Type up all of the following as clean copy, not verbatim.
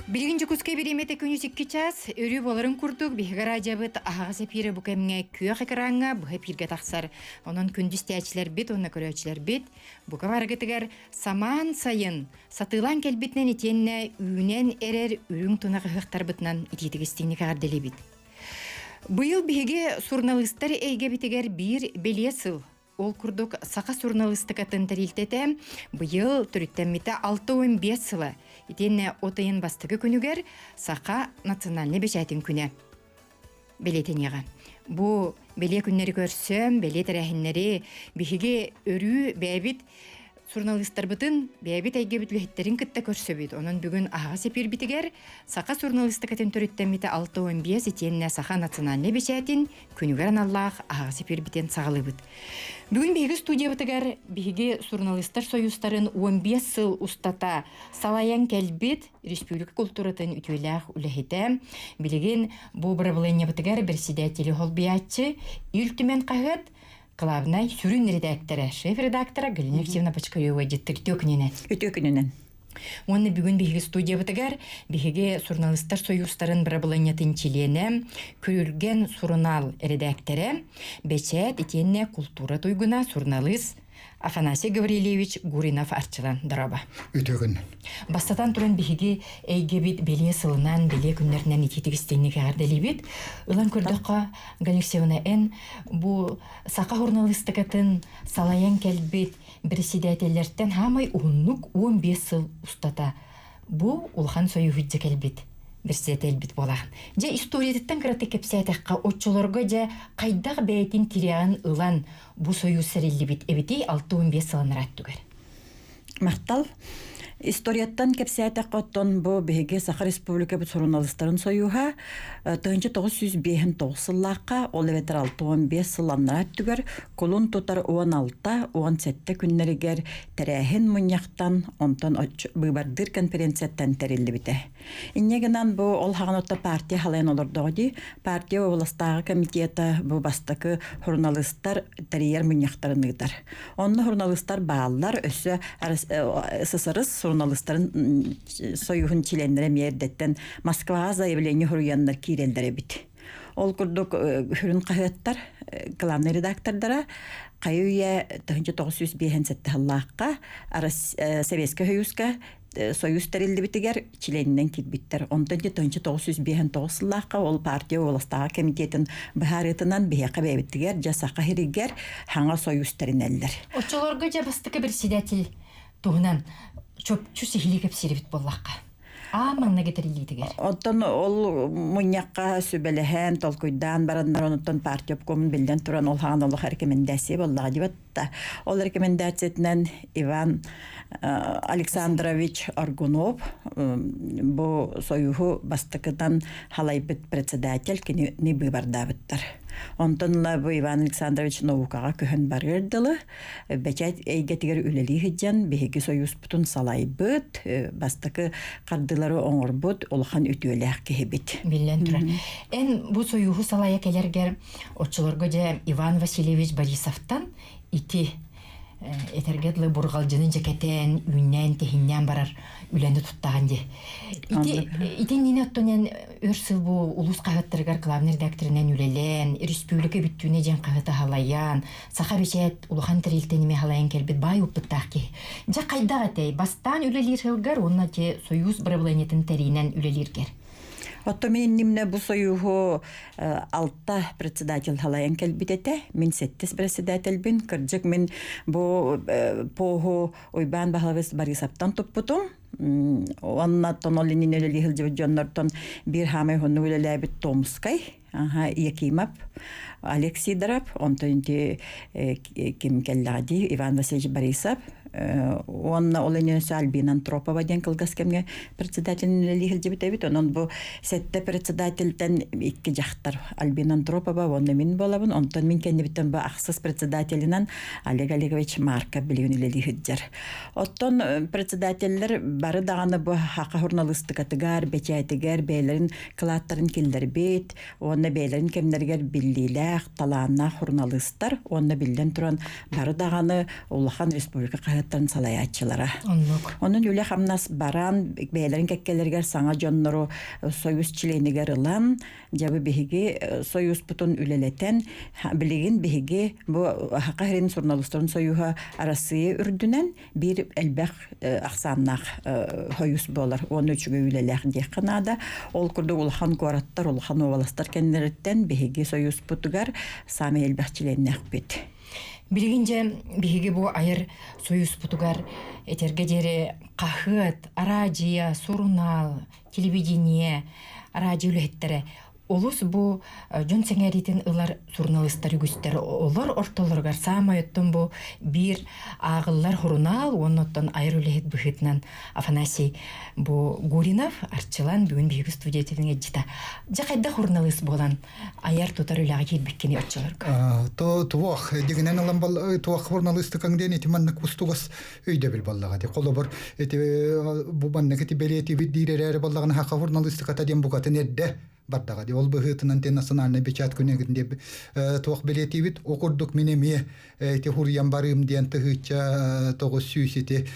Билигин Дьокуускай бириэмэтэ күнүс 2 чаас, өрүү буоларын курдук биһиги радиобыт аһаҕас эпиирэ бу кэмҥэ күөх экраҥҥа быһа эпииргэ тахсар. Онон күндү истээччилэрбит уонна көрөөччүлэрбит бука барыгытыгар самаан сайын сатыылаан кэлбитинэн итиэннэ үүнэн эрэр үрүҥ тунах ыһыахтарбытынан итиитик истиҥник эҕэрдэлиибит. Быйыл биһиги суруналыыстар эйгэбитигэр биир бэлиэ сыл. Ол курдук саха суруналыыстыкатын тэрилтэтэ быйыл төрүттэммитэ 65 сыла. Итиэннэ от ыйын бастакы күнүгэр Саха национальнай бэчээтин күнэ бэлиэтэниэҕэ. Бу бэлиэ күннэри көрсөн, бэлиэ тэрээһиннэри биһиги өрүү бэйэбит Суруналыыстарбытын бэйэбит эйгэбит үлэһиттэрин кытта көрсөбүт. Онон бүгүн аһаҕас эпиирбитигэр саха суруналыыстыкатын төрүттэммитэ 65 итиэннэ саха национальнай бэчээтин күнүгэр аналлаах аһаҕас эпиирбитин саҕалыыбыт. Бүгүн биһиги студиябытыгар биһиги суруналыыстар союзтарын 15 сыл устата салайан кэлбит республика культуратын үтүөлээх үлэһитэ, билигин бу бырабылыанньабытыгар председатели холбуйааччы Ил Түмэн хаһыат Главнай сүрүн редактора, шеф-редактора Галина Алексеевна Бочкарева дьиттик үтүө күнүнэн. Үтүө күнүнэн. Уонна бүгүн биһиги студиябытыгар биһиги суруналыыстар союзтарын бырабылыанньатын чилиэнэ, Күрүлгэн сурунаал эрэдээктэрэ, бэчээт итиэннэ култуура туйгуна суруналыыс Афанасий Гаврильевич Гуринов Арчылан дороба. Үтүө күн. Бастатан туран биһиги эйгэбит бэлиэ сылынан, бэлиэ күннэринэн итиитик истиҥник эҕэрдэлиибит. Ылан көрдөххө, Галина Алексеевна, эн бу саха журналистикатын салайан кэлбит председателлэртэн хаамай уһуннук 15 сыл устата бу улахан союһу кэлбит председателбит буолаҕын. Дьэ историятыттан кыратык кэпсээтэххэ, оччолорго дьэ хайдах бэйэтин тирэҕин ылан бу союз сэриллибит эбитий 65 сылын түгэр. Махтал. Историяттан кэпсээтэххэ оттон бу биһиги Саха Республикабыт суруналыыстарын союһа 1959 сыллаахха, ол эбэтэр 65 сыл аннараа өттүгэр кулун тутар 16-17 күннэригэр тэрээһин мунньахтан, онтон быыбардыыр конференцияттан тэриллибитэ. Инньэ гынан бу ол хаҕан отто партия халайан олордоҕо дии. Партия областааҕы комитета бу бастакы журналистар тэрийэр мунньахтарын ыытар. Онно журналистар бааллар, өссө СССР журналистарын союһун чилиэннэрэ эмиэ эрдэттэн Москваҕа заявление суруйаннар киирэллэр эбит. Ол курдук сүрүн хаһыаттар главный редактордара хайы-үйэ 1957 сыллаахха Советскай Союзка Союз тэриллибитигэр чилиэнинэн киирбиттэр. Онтон 1959 сыллаахха ол партия уоластааҕы комитетин быһаарыытынан биһиэхэ бэйэбитигэр дьэ Саха сиригэр хаҥа союз тэринэллэр. Оччолорго дьэ бастакы председатель туһунан чопчу сиһилии кэпсиирбит буоллахха. Аа манна тэриллиитигэр. Оттон ол мунньахха сүбэлэһэн, толкуйдаан бараннар, онтон партия обкомун биллэн туран ол хаан олох рекомендация буоллаҕа дибат Ол рекомендациятынан Иван Александрович Аргунов бу союһу бастакытан халайбыт председатель кинини быыбардаабыттар. Онтон ыла бу Иван Александрович наукаҕа көһөн барыар дылы бэчээт эйгэтигэр үлэлии сылдьан биһиги союзпутун салайбыт, бастакы хардыылары оҥорбут улахан үтүөлээх киһибит. Биллэн турар. Эн бу союһу салайа кэлэргэр Оччолорго дьэ Иван Васильевич Борисовтан ити этэргэ дылы бурҕалдьыны дьэкэтээн, үүннээн, тэһиннээн барар үлэни туттаҕын дии. Ити итиннини оттон эн өр сыл бу улуус хаһыаттарыгар главный редакторынан үлэлээн, республика бүттүүнэ диэн хаһыаты халайан, саха бэчээт улахан тэрилтэни эмиэ халайан кэлбит баай опыттаах киһи. Дьэ хайдах этэй? Бастаан үлэлиир сылгар уонна те Союз правлениетын тэрийинэн үлэлииргэр. Оттон мин иннимнэ бу союһу алта председатель халайан кэлбит этэ. Мин сэттис председательбин. Кырдьык мин бу поһу Уйбаан Баһылабыс Борисовтан туппутум. Уонна тонол иннинэ үлэлии сылдьыбыт дьоннортон биир хаамай уһуннук үлэлээбит Томскай, Якимов, Олег Сидоров, онтон ити ким кэллэҕэ дии Иван Васильевич Борисов, уонна ол иннинэ Альбина Антропова диэн кылгас кэмҥэ председателин үлэлии сылдьыбыт эбит. Онон бу сэттэ председательтэн икки дьахтар Альбина Антропова уонна мин буолабын. Онтон мин кэннибиттэн бу ахсыс председателинэн Олег Олегович Марков билигин үлэлии сылдьар. Оттон председателлэр Бары даҕаны бу хаха журналистикатыгар, бэчээтигэр бэйэлэрин кылааттарын киллэрбит уонна бэйэлэрин кэмнэригэр биллиилээх, талааннаах журналистар уонна биллэн туран бары даҕаны улахан республика хаһыаттарын салайааччылара. Оннук. Онон үлэ-хамнас баран бэйэлэрин кэккэлэригэр саҥа дьоннору союз членигэр ылан, дьэ биһиги союзпутун үлэлэтэн, билигин биһиги бу Саха сирин суруналыыстарын союһа Арассыыйа үрдүнэн биир элбэх ахсааннаах союз буолар уонна үчүгэй үлэлээх диэххэ наада. Ол курдук улахан куораттар, улахан уобаластар кэннилэриттэн биһиги союзпутугар саамай элбэх чилиэннээхпит. Билигин дьэ биһиги бу айар союзпутугар этэргэ диэри хаһыат, араадьыйа, сурунаал, телевидение, араадьыйа үлэһиттэрэ олус бу дьон сэҥээриитин ылар суруналыыстар үгүстэр. Олор ортолоругар саамай оттон бу биир ааҕыллар сурунаал уонна оттон айар үлэһит быһыытынан Афанасий бу Гуринов Арчылан бүгүн биһиги студия эдьита. Дьэ хайдах суруналыыс буолан айар-тутар үлэҕэ киирбиккини оччолорго? То туох дигинэн ылан туох журналистикаҥ диэн ити маннык устугас өйдөбүл баллаҕа ди холобур ити бу маннык ити бэлиэтибит диир эрээри баллаҕына хаха журналистиката диэн букатын эрдэ бардаҕа ди ол быһыытынан те национальный печать күнэгин диэн туох бэлиэтиибит о курдук мин эмиэ ити хуруйан барыым диэн тыһыычча 900 ити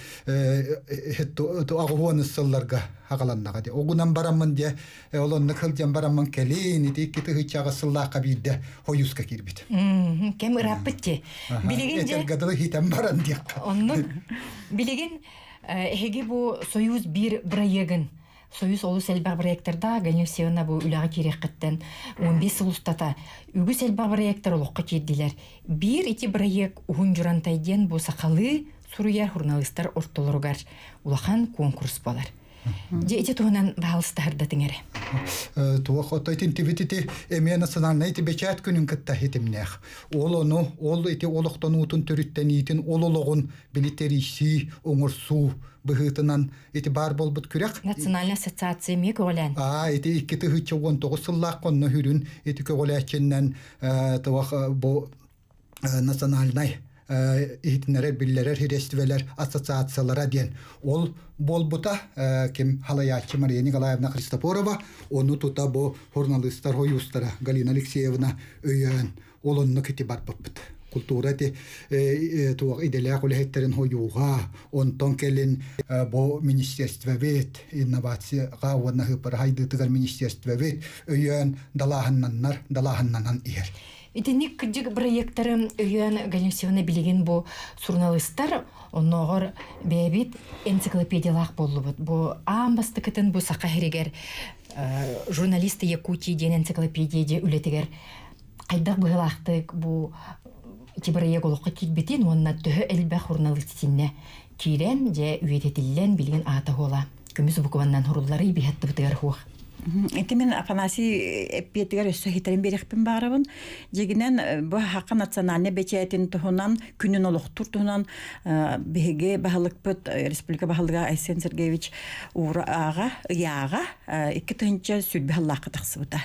аҕыһуон сылларга аҕаланнаҕа ди огунан бараммын диэ Ол оннук сылдьан бараммын кэлин ити икки тыһыынчаҕа сыллаахха биирдэ хойууска киирбит. Кэм ырааппыт ти. Билигин же Этэргэ дылы хитэн баран диэххэ. Оннук. Билигин эһиги бу Союз биир бырайыагын Союз олус элбэх проекттардаах Галина Алексеевна бу үлэҕэ киириэххиттэн 15 сыл устата үгүс элбэх проекттар олоххо киирдилэр. Биир ити бырайыак Уһун Дьурантай диэн бу сахалыы суруйар журналистар ортолоругар улахан конкурс буолар. Дьэ ити туһунан баһалыстаһардатыҥ эрэ. Туох ото итинтибит ити эмиэ национальнай ити бэчээт күнүн кытта хитимнээх. Ол ону, ол ити олохтонуутун төрүттэниитин, ол олоҕун били тэрийсии, оҥорсуу быһыытынан ити баар буолбут күрэх. Национальная ассоциация эмиэ көҕүлээн. Аа, ити 2019 сыллаах онно хүрүн ити көҕүлээччиннэн туох бу национальнай иһитиннэрэр биллэрэр сириэстибэлэр ассоциациялара диэн ол буолбута ким халайааччы Мария Николаевна Христофорова ону тута бу журналистар хойуустара Галина Алексеевна өйөөн ол оннук ити барбыппыт культура ити туох идэлээх үлэһиттэрин хойууга онтон кэлин бу министерствобит инновацияга уонна ыппара хайдыытыгар министерствобит өйөөн далааһыннаннар далааһыннанан иһэр. Итинник кырдьык бырайыактары өйөөн Галина Алексеевна билигин бу суруналыыстар оннооҕор бэйэбит энциклопедиялаах буоллубут. Бу аан бастакытын бу Саха сиригэр журналисты Якутии диэн энциклопедия дьэ үлэтигэр хайдах быһыылаахтык бу ити бырайыак олоххо киирбитин уонна төһө элбэх журналист итиннэ киирэн дьэ үйэтитиллэн билигин аата хуола көмүс букваннан хурулларый биһаттыбытыгар хуох. Ити мин Афанасий эппиэтигэр өссө хитэрин биэриэхпин баарабын. Дьигинэн бу Хака национальнай бэчээтин туһунан, күнүн олохтуур туһунан биһиги баһылыкпыт республика баһылыга Айсен Сергеевич уура ыйааҕа 2000 сыллаахха тахсыбыта.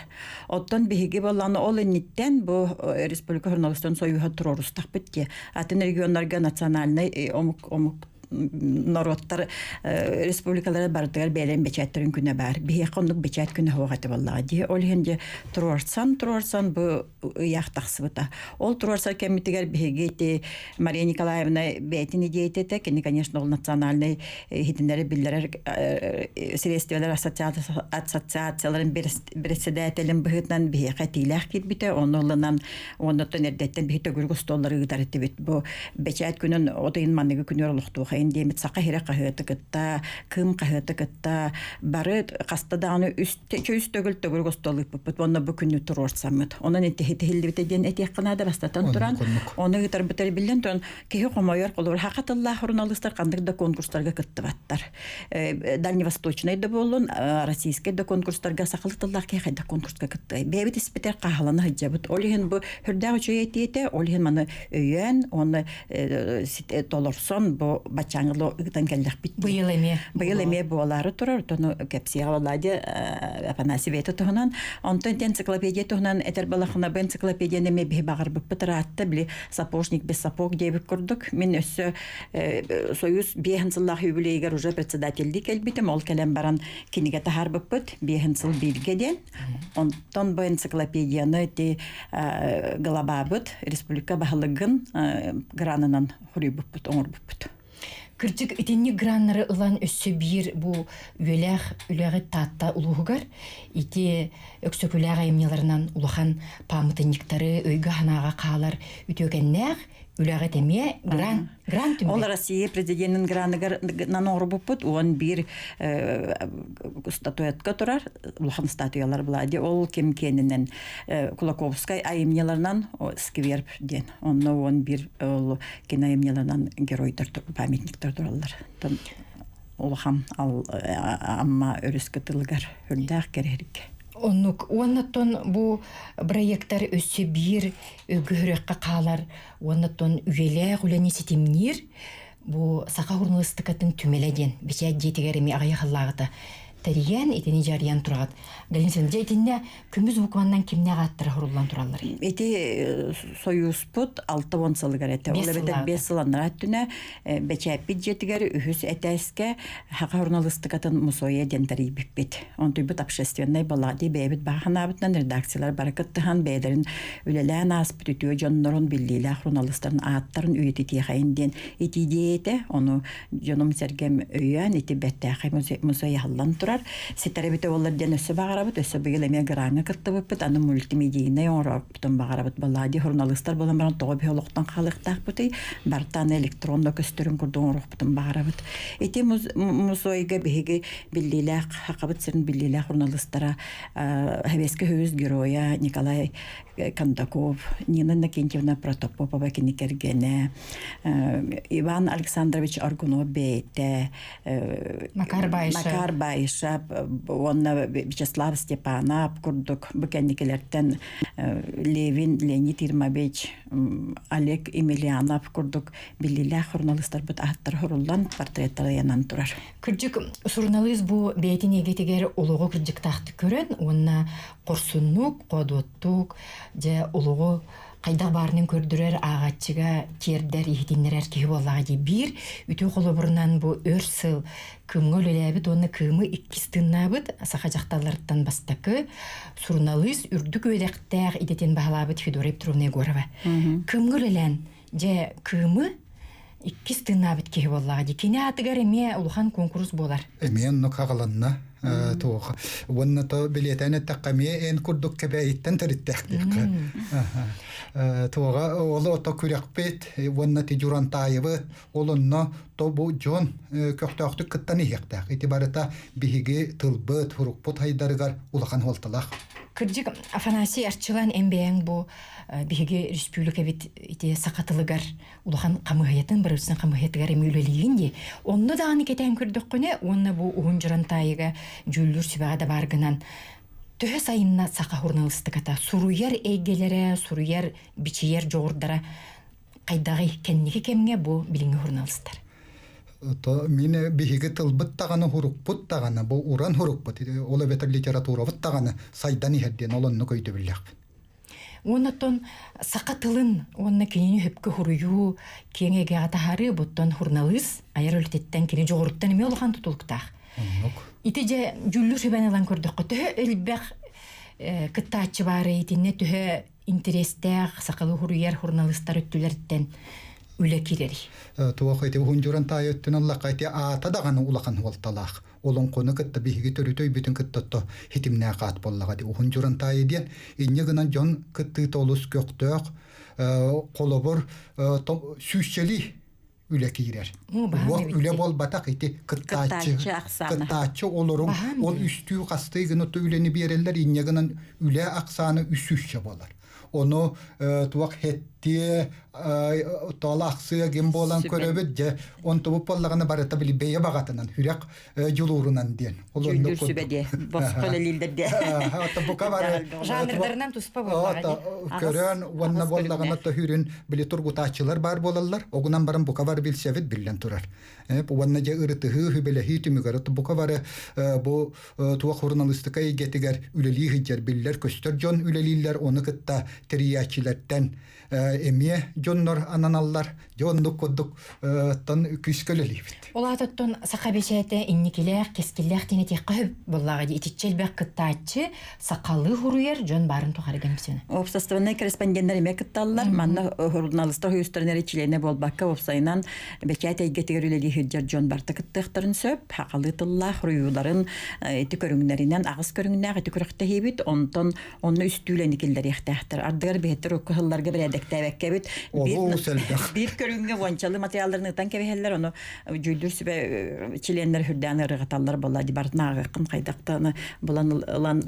Оттон биһиги буоллаҕына ол инниттэн бу республика журналистарын союһа туруорустахпыт дии. Атын регионнарга национальнай омук омук норуоттар республикалара барытыгар бэйэлэрин бэчээттэрин күнэ баар. Биһиэхэ оннук бэчээт күнэ суох этэ буоллаҕа дии. Ол иһин дьэ туруорсан, туруорсан бу ыйаах тахсыбыта. Ол туруорсар кэммитигэр биһиги ити Мария Николаевна бэйэтин идеята этэ. Кини, конечно, ол национальнай иһитиннэри биллэрэр средстволар ассоциацияларын председателин быһыытынан биһиэхэ этиилээх киирбитэ. Ону ылынан Оннуттан эрдэттэн биһи төгүрүк остуоллары ыытар этибит. Бу бэчээт күнүн от ыйын манныгы күнүгэр олохтуохайын диэмит Саха сирэ хаһыаты кытта, Кыым хаһыаты кытта бары хаста даҕаны үс үс төгүл төгүрүк остуол ыыппыппыт. Уонна бу күнү туруорсаммыт. Онон итиһиллибитэ диэн этиэххэ наада бастатан туран. Ону ыытарбытар биллэн туран киһи хомойор холобур хаха тыллаах журналистар ханнык да конкурстарга кыттыбаттар. Дальневосточнай да буоллун, российскай да конкурстарга сахалыы тыллаах киһи хайдах конкурска кыттыай. Бэйэбит испитэр хаалана сылдьабыт. Ол иһин бу сүрдээх үчүгэй этиэтэ, ол иһин маны өйөөн, уонна толорсон бу баччааҥҥы ыытан кэллэхпит. Быйыл эмиэ. Быйыл эмиэ буолаары турар, отону кэпсиэҕэ Владя Афанасий бэйэтэ туһунан. Онтон ити энциклопедия туһунан этэр балахына бу энциклопедияны эмиэ биһи баҕарбыппыт ыраатта, били сапожник без сапог диэбит курдук. Мин өссө Союз биэһин сыллаах юбилейигэр уже председательдии кэлбитим, ол кэлэн баран кинигэ таһаарбыппыт, биэһин сыл бииргэ диэн. Онтон бу энциклопедияны ити главабыт республика баһылыгын гранынан хоруйбуппут, оҥорбуппут. Кырдьык итинник граннары ылан өссө биир бу үөлээх үлэҕит Таатта улууһугар ити Өксөкүлээх айымньыларынан улахан паамытынньыктары өйгө-санааҕа хаалар үтүөкэннээх үлэҕит эмиэ гран гран Ол Россия президенин граныгар оҥорбуппут 11 статуэтка турар улахан статуялар була ол ким киэнинэн Кулаковскай айымньыларынан сквер диэн онно 11 ол кини айымньыларынан геройдар памятниктар тураллар улахан Амма өрүс кытылыгар үрдээх кэрэһиргэ Оннук. Уоннаттан бу проекттар өссө биир өгүһүрүөххэ хаалар уоннаттан үйэлээх үлэни ситимниир бу саха журналистикатын түмэлэ диэн бэчээт дьиэтигэр эмиэ аҕыйах сыллааҕыта тэрийэн итини дьарыйан тураҕыт. Галина Семеновна, дьэ итиннэ көмүс букваннан кимнээх ааттара суруллан тураллар? Ити Союзпут 60 сылыгар этэ. Ол эбэтэр 5 сыл анараа өттүнэ бэчээппит дьиэтигэр үһүс этээскэ саха журналистикатын мусуойа диэн тэрийбиппит. Онтуйбут общественнай балаҕа бэйэбит баҕа санаабытынан редакциялар бары кыттыһан бэйэлэрин үлэлээн ааспыт үтүө дьоннорун биллиилээх журналистарын ааттарын үйэтитиэхэйин диэн ити идиэйэтэ. Ону дьонум-сэргэм өйөөн ити бэртээхэй музей аһыллан турар. Ситэрэбитэ буоллар диэн өссө баҕарабыт, өссө быйыл эмиэ граҥҥа кыттыбыппыт, аны мультимедийнай оҥоробутун баҕарабыт. Баллади журналистар буолан баран тоҕо биһи олохтон хаалыахтаахпытый, барыта аны электронно көстөрүн курдук оҥоруохпутун баҕарабыт. Ити музейга биһиги биллиилээх, Сахабыт сирин биллиилээх журналистара Сэбиэскэй Союз геройа Николай Кондаков, Нина Иннокентьевна Протопопова кини кэргэнэ, Иван Александрович Аргунов бэйэтэ, Макар Баишев, Макар Баишев уонна Вячеслав Степанов курдук бу кэнникилэртэн Левин Леонид Ирмович, Олег Емельянов курдук биллиилээх суруналыыстарбыт ааттара суруллан портреттара ыйанан турар. Кырдьык, суруналыыс бу бэйэтин эйгэтигэр олоҕу кырдьыктаахтык көрөн уонна хорсуннук, хоодуоттук, дьэ олоҕу хайдах баарынан көрдөрөр, ааҕааччыга тиэрдэр, иһитиннэрэр киһи буоллаҕа дии. Биир үтүө холобурунан бу өр сыл Кыымҥа үлэлээбит уонна Кыымы иккис тыыннаабыт саха дьахталларыттан бастакы суруналыыс үрдүк үөрэхтээх идэтин баһылаабыт Федора Петровна Егорова. Кыымҥа үлэлээн, дьэ, Кыымы иккис тыыннаабыт киһи буоллаҕа дии. Кини аатыгар эмиэ улахан куонкурус буолар. Эмиэ оннук аҕаланна туох уонна то билиэтээн эттэххэ эмиэ эн курдук кэбээйиттэн төрүттээхтиэххэ туоҕа ол ото күрэхпит уонна ти дьурантаайыбыт ол онно то бу дьон көхтөөхтүк кыттан иһиэхтээх ити барыта биһиги тылбыт хурукпут хайдарыгар улахан суолталаах Кырдьык, Афанасий Арчылан эн бэйэҥ бу биһиги республикабыт ити саха тылыгар улахан хамыыһыйатын бырысын хамыыһыйатыгар эмиэ үлэлиигин дии. Онно даҕаны кэтээн көрдөххүнэ уонна бу уһун дьурантаайыга дьүүллүүр сүбэҕэ да баар гынан төһө сайынна саха суруналыыстыката суруйар эйгэлэрэ, суруйар, бичийэр дьоҕурдара хайдаҕый кэнники кэмҥэ бу билиҥҥи суруналыыстар? То мин биһиги тылбыт даҕаны хурукпут даҕаны бу уран хурукпут ол эбэтэр литературабыт даҕаны сайдан иһэр диэн ол оннук өйдөбүллээхпин. Уонна саха тылын уонна кинини сөпкө хуруйуу киэҥ эйгэҕэ таһаарыы буттан суруналыыс айар үлэтиттэн кини дьоҕуруттан эмиэ улахан тутулуктаах. Оннук. Ити дьэ дьүүллүүр сүбэни ылан көрдөххө төһө элбэх кыттааччы баарый итиннэ төһө интэриэстээх сахалыы хуруйар суруналыыстар өттүлэриттэн үлэ киирэрий? Туох ити уһун таайы өттүн ыллахха ити аата даҕаны улахан суолталаах. Олоҥхону кытта биһиги төрүт өйбүтүн кытта то хитимнээх аат буоллаҕа дии уһун дьурантаайы диэн инньэ гынан дьон кыттыыта олус көхтөөх холобур сүүсчэлии үлэ киирэр. Үлэ буолбатах ити кыттааччы кыттааччы олорун ол үстүү хастыы гына үлэни биэрэллэр инньэ гынан үлэ ахсаана үс сүүсчэ буолар. Ону туох хет. Сэттиэ тола ахсыа гим буолан көрөбүт дьэ онтубут буоллаҕына барыта били бэйэ баҕатынан үрэх дьулуурунан диэн. Дьүүллүүр сүбэ диэ босхо үлэлииллэр диэ. Бука бары жанрдарынан туспа буоллаҕа көрөн уонна буоллаҕына тоһүүрүн били тургутааччылар баар буолаллар. Огунан баран бука бары билсэбит биллэн турар. Уонна дьэ ырытыһыы хүбэлэһии түмүгэр бука бары бу туох суруналыыстыка эйгэтигэр үлэлии сылдьар биллэр көстөр дьон үлэлииллэр ону кытта тэрийээччилэртэн эмиэ дьоннор ананаллар. Дьэ оннук курдук тон күүскэ үлэлиибит. Ол аатыттан саха бэчээтэ инникилээх, кэскиллээх диэн этиэххэ сөп буоллаҕа дии. Итиччэ элбэх кыттааччы сахалыы хуруйар дьон баарын тухары кэмсинэ. Уопсастыбаннай корреспонденттар эмиэ кытталлар. Манна суруналыыстар союзтарын эрэ чилиэнэ буолбакка, уопсайынан бэчээт эйгэтигэр үлэлии сылдьар дьон барыта кыттыахтарын сөп. Сахалыы тыллаах руйууларын ити көрүҥнэринэн аҕыс көрүҥнээх ити күрэхтэһиибит. Онтон онно үстүүлэни киллэриэхтээхтэр. Ардыгар биһиттэр урукку сылларга бэрээдэктээбэккэбит биир көрүҥҥэ уончалы материалларын ытан кэбиһэллэр, ону дьүүллүүр сүбэ чилиэннэр үрдээн ырыгаталлар буолла барытын ааҕыаххын хайдахтаны булан ылан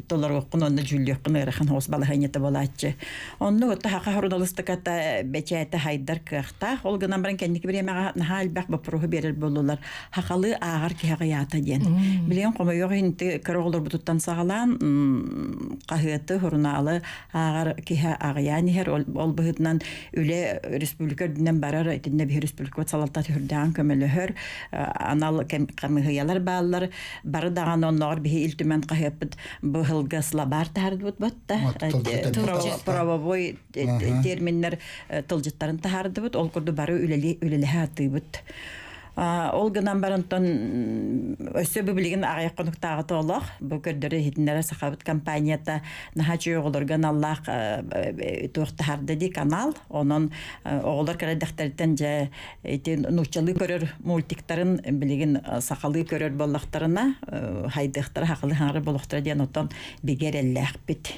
толоруоххун онно дьүүллүөххүн ыарахан соҕус балаһыанньата буолааччы. Онно отто хаха суруналыыстыката бэчээтэ хайдар кыахтаах. Ол гынан баран кэнники бириэмэҕэ наһаа элбэх боппуруоһу биэрэр буоллулар. Хахалыы ааҕар киһи аҕыйаата диэн. Билигин хомойуох иһин кыра оҕолорбутуттан саҕалаан хаһыаты, сурунаалы ааҕар киһи аҕыйаан иһэр. Ол быһыытынан үлэ республика үрдүнэн барар, итиннэ биһи республикабыт салалтата үрдээн көмөлөһөр, анал хамыыһыйалар бааллар. Бары даҕаны оннооҕор биһи Ил Түмэн хаһыаппыт быһылга слабар таһардыбыт батта. Правовой терминнэр тылдьыттарын таһаардыбыт. Ол курдук бары үлэлэһэ атыыбыт. Ол гынан баран өссө бу билигин аҕыйах хонуктааҕыта олох бу көрдөрө иһитиннэрэ Сахабыт компанията наһаа үчүгэй оҕолорго аналлаах туох таһаарда дии канал. Онон оҕолор кэлэрдэхтэриттэн дьэ ити нууччалыы көрөр мультиктарын билигин сахалыы көрөр буоллахтарына хайдыахтара хахылыы хаҥара болохтара диэн оттон бигэ эрэллээхпит.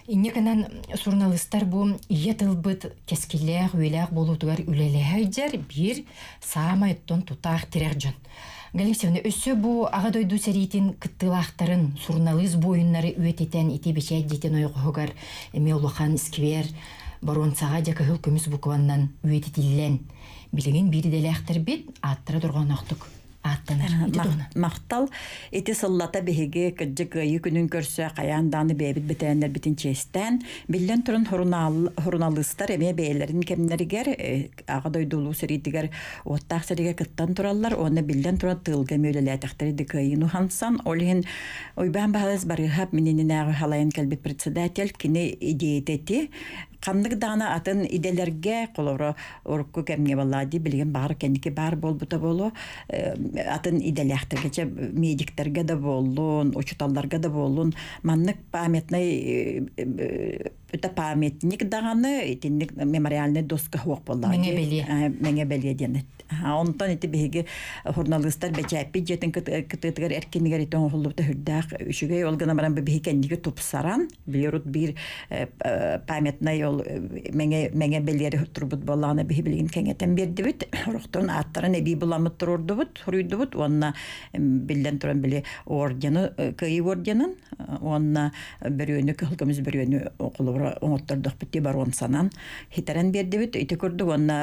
Инньэ гынан суруналыыстар бу ийэ тылбыт кэскиллээх, үйэлээх буолуутугар үлэлэһэ сылдьар биир саамай оттон тутаах тирэх дьон. Галина Алексеевна, өссө бу Аҕа дойду сэриитин кыттыылаахтарын, суруналыыс буойуннары үйэтитэн ити бэчээт дьиэтин ойоҕоһугар эмиэ улахан сквер боруонсаҕа дьэ кыһыл көмүс букваннан үйэтитиллэн, билигин биир идэлээхтэрбит ааттара дорҕооноохтук ааттанар. Махтал. Ити сыллата биһиги кырдьык Кыайыы күнүн көрсө хайаан даҕаны бэйэбит бэтэрээннэрбитин чиэстээн, биллэн туран суруналыыстар эмиэ бэйэлэрин кэмнэригэр Аҕа дойду улуу сэриитигэр уоттаах сэриигэ кыттан тураллар уонна биллэн турар тыылга эмиэ үлэлээтэхтэри да кыайыыны уһансан, ол иһин Уйбаан Баһылайыс Барыыһап минининээҕи халайан кэлбит председатель кини идеята ити ханнык даҕаны атын идэлэргэ холобура урукку кэмҥэ баллаа дии билигин баҕар кэнники баар буолбута буолуо атын идэлээхтэргэ чэ медиктэргэ да буоллун учууталларга да буоллун маннык памятный это памятник даҕаны итинник мемориальный доска суох буоллаҕа Мэҥэ бэлиэ. Мэҥэ бэлиэ диэн онтон ити биһиги журналистар бэчээппит дьиэтин кытыытыгар эркинигэр ити оҥоһуллубута сүрдээх үчүгэй ол гынан баран биһиги кэнники тупсаран билиэрут биир памятнай ол мэҥэ мэҥэ бэлиэри турбут буоллаҕына биһи билигин кэҥэтэн биэрдибит орохтон ааттарын эбии буламмыт туруордубут суруйдубут уонна биллэн туран били ордены кыайыы орденын уонна бөрүөнү кыһыл көмүс бөрүөнү холобура оҥоттордохпут дии боруонсанан хитэрэн биэрдибит ити курдук уонна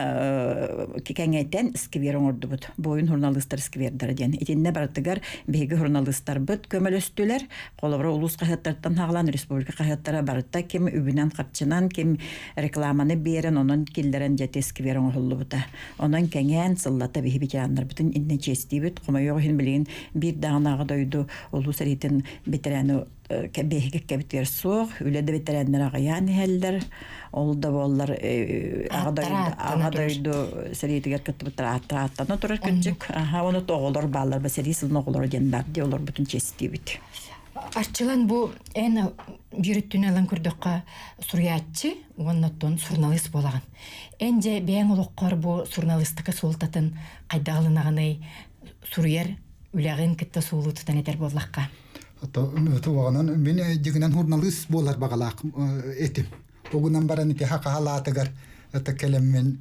кэҥэтэн сквер оҥордубут буойун журналистар сквердара диэн итиннэ барытыгар биһиги журналистарбыт көмөлөстүлэр холобура улуус хаһыаттарыттан хаалан республика хаһыаттара барыта ким үбүнэн харчынан ким рекламаны биэрэн онон киллэрэн дьэти сквер оҥоһуллубута онон кэҥээн сыллата биһи ветераннарбытын иннэ чиэстиибит хомойуох иһин билигин биир даҕаны аҕа дойду улуу сэриитин ветераны биһиги кэбитигэр суох, үлэ да бэтэрээннэр аҕыйаан иһэллэр. Ол да буоллар аҕа дойду сэриитигэр кыттыбыттар ааттара ааттана турар кырдьык. Аха, ону оҕолор бааллар, ба сэрии сылын оҕолоро диэн баар дии олорбутун чиэстиибит. Арчылан бу эн биир өттүнэн ылан көрдөххө суруйааччы уонна оттон суруналыыс буолаҕын. Эн дьэ бэйэҥ олоххор бу суруналыыстыка суолтатын хайдах ылынаҕыный суруйар үлэҕин кытта суолу тутан этэр буоллахха? Туоҕунан мин дьигинэн журналист буолар баҕалаах этим. Угунан баран ити хахалаатыгар это кэлэммин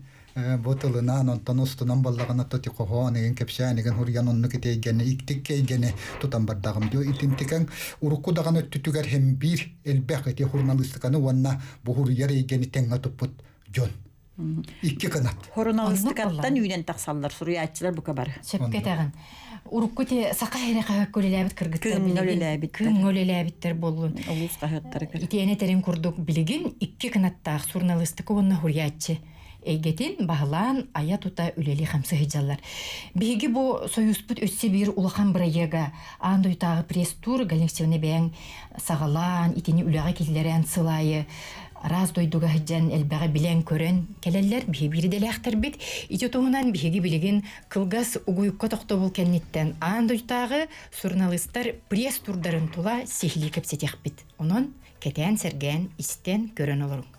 бу тылынан онтон устунан баллаҕына тоти хоһоон игин кэпсээн игин хуруйан оннук ити эйгэни иктик эйгэни тутан бардаҕым дьо итинтикэн урукку даҕаны өттүтүгэр һэм биир элбэх ити журналистиканы уонна бу хуруйар эйгэни тэҥҥэ туппут. дьон. Икки кынат. Хоруналыстыкаттан үүнэн тахсаллар суруйааччылар бука бары. Сөпкө этэҕин. Урукку те саха эрэ хаһыакка үлэлээбит кыргыттар Кыымҥа үлэлээбиттэр. Кыымҥа үлэлээбиттэр буоллун. Улуус хаһыаттарыгар. Итиэнэ тэрин курдук билигин икки кынаттаах суруналыыстыка уонна суруйааччы эйгэтин баһылаан айа-тута үлэлии хамсыы сылдьаллар. Биһиги бу сойууспут өссө биир улахан бырайыага аан дойдутааҕы пресс-тур Галина Алексеевна бэйэҥ саҕалаан, итини үлэҕэ киллэрэн сыл аайы араас дойдуга сылдьан элбэҕи билэн-көрөн кэлэллэр. Биһиги биир идэлээхтэрбит. Ити туһунан биһиги билигин кылгас угуйукка тохтобул кэнниттэн аан дойдутааҕы суруналыыстар пресс-турдарын тула сиһилии кэпсэтиэхпит. Онон кэтээн-сэргээн, истэн, көрөн олоруҥ.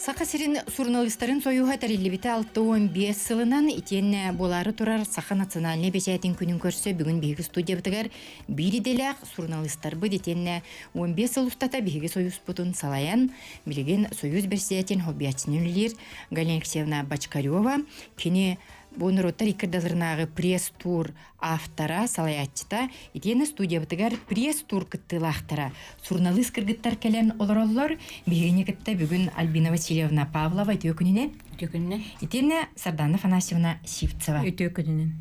Саха сирин суруналыыстарын сойууһа тэриллибитэ 65 сылынан итиэннэ буолаары турар Саха национальнай бэчээтин күнүн көрсө бүгүн биһиги студиябытыгар биир идэлээх суруналыыстарбыт итиэннэ 15 сыл устата биһиги сойууспутун салайан билигин Союз бэрэссэдээтин солбуйааччынан үлэлиир Галина Алексеевна Бочкарева кини бу норуоттар икки ардыларынааҕы пресс-тур автора, салайааччыта, итиэннэ студиябытыгар пресс-тур кыттыылаахтара, суруналыыс кыргыттар кэлэн олороллор. Биһигини кытта бүгүн Альбина Васильевна Павлова үтүө күнүнэн. Үтүө күнүнэн. Итиэннэ Сардана Афанасьевна Сивцева. Үтүө күнүнэн.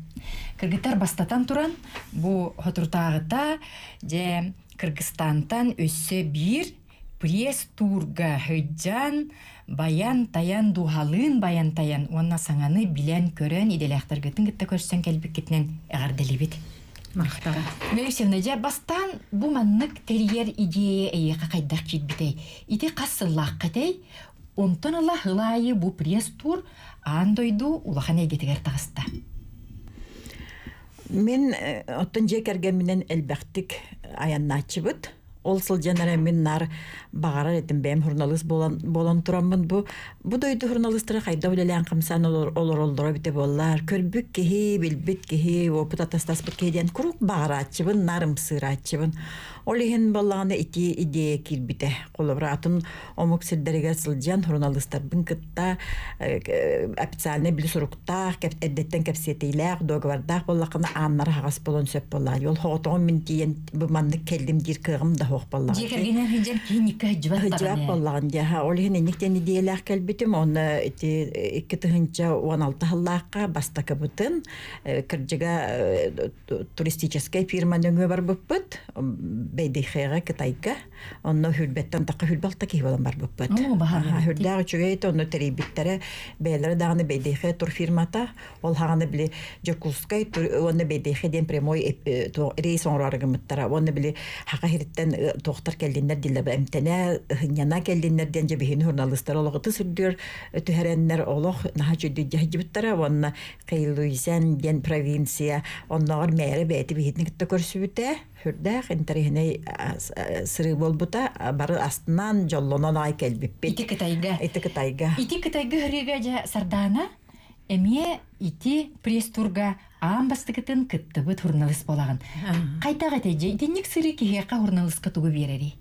Кыргыттар бастатан туран бу хотуртааҕыта дьэ Кыргызстантан өссө биир пресс-туурга сылдьан, байан-тайан, дууһалыын байан-тайан уонна саҥаны билэн-көрөн идэлээхтэргитин кытта көрсөн кэлбиккитинэн эҕэрдэлиибит. Махтал. Алексеевна, дьэ бастаан бу маннык тэрийэр идея эйиэхэ хайдах киирбитэй? Ити хас сыллааххытай? Онтон ыла сыл аайы бу пресс-тур аан дойду улахан эйгэтигэр таҕыста. Мин оттон дьиэ кэргэмминэн элбэхтик айаннааччыбыт. Ол сылдьан эрэ мин наар баҕарар этим бэйэм журналист буолан, буолан тураммын бу бу дойду журналистара хайдах үлэлээн хамсаан олороллоро эбитэ буоллар көрбүт киһи, билбит киһи, опыт атастаспыт киһи диэн куруук баҕарааччыбын, наар ымсыырааччыбын. Ол иһин буоллаҕына ити идея киирбитэ. Холобура атын омук сирдэригэр сылдьан журналистарбын кытта официальнай били суруктаах, эрдэттэн кэпсэтиилээх, договордаах буоллаххына ааннара аһаҕас буолуон сөп буоллаҕа. Ол соҕотоҕун мин тиийэн бу маннык кэллим диир кыаҕым да суох буоллаҕа. Дьиэ кэргэнинэн сылдьан киһи сылдьыбат Сылдьыбат буоллаҕын дии. Ол иһин инник диэн идиэйэлээх кэлбитим. Онно ити 2016 сыллаахха бастакыбытын кырдьыга туристическай фирма нөҥүө барбыппыт. Бэйдихеҕэ Кытайга Онно хүрбэттэн тахха хүрбалта киһи буолан барбыппыт. Хүрдээх үчүгэй онно тэрийбиттэрэ бэйэлэрэ даҕаны Бэйдиэхэ турфирмата ол хаҕаны били Дьокуускай уонна Бэйдиэхэ диэн прямой рейс оҥороору гыммыттара уонна били хаха иһиттэн туохтар кэллиннэр дииллэр эмтэнэ ыһынньана кэллиннэр диэн дьэ биһини журналистар олоҕуту сүрдүөр түһэрэннэр олох наһаа үчүгэй дьаһайдыбыттара уонна Хэйлуйзен диэн провинция оннооҕор мээрэ бэйэтэ биһитини кытта көрсүбүтэ Сүрдээх интэриэһинэй сырыы буолбута. Бары астынан, дьоллонон аҕай кэлбиппит. Ити Кытайга. Ити Кытайга. Ити Кытайга ырыыга дьэ Сардаана эмиэ ити пресс-турга аан бастакытын кыттыбыт журналист буолаҕын. Хайдах этэй дьэ итинник сырыы киһиэхэ журналистка тугу биэрэрий?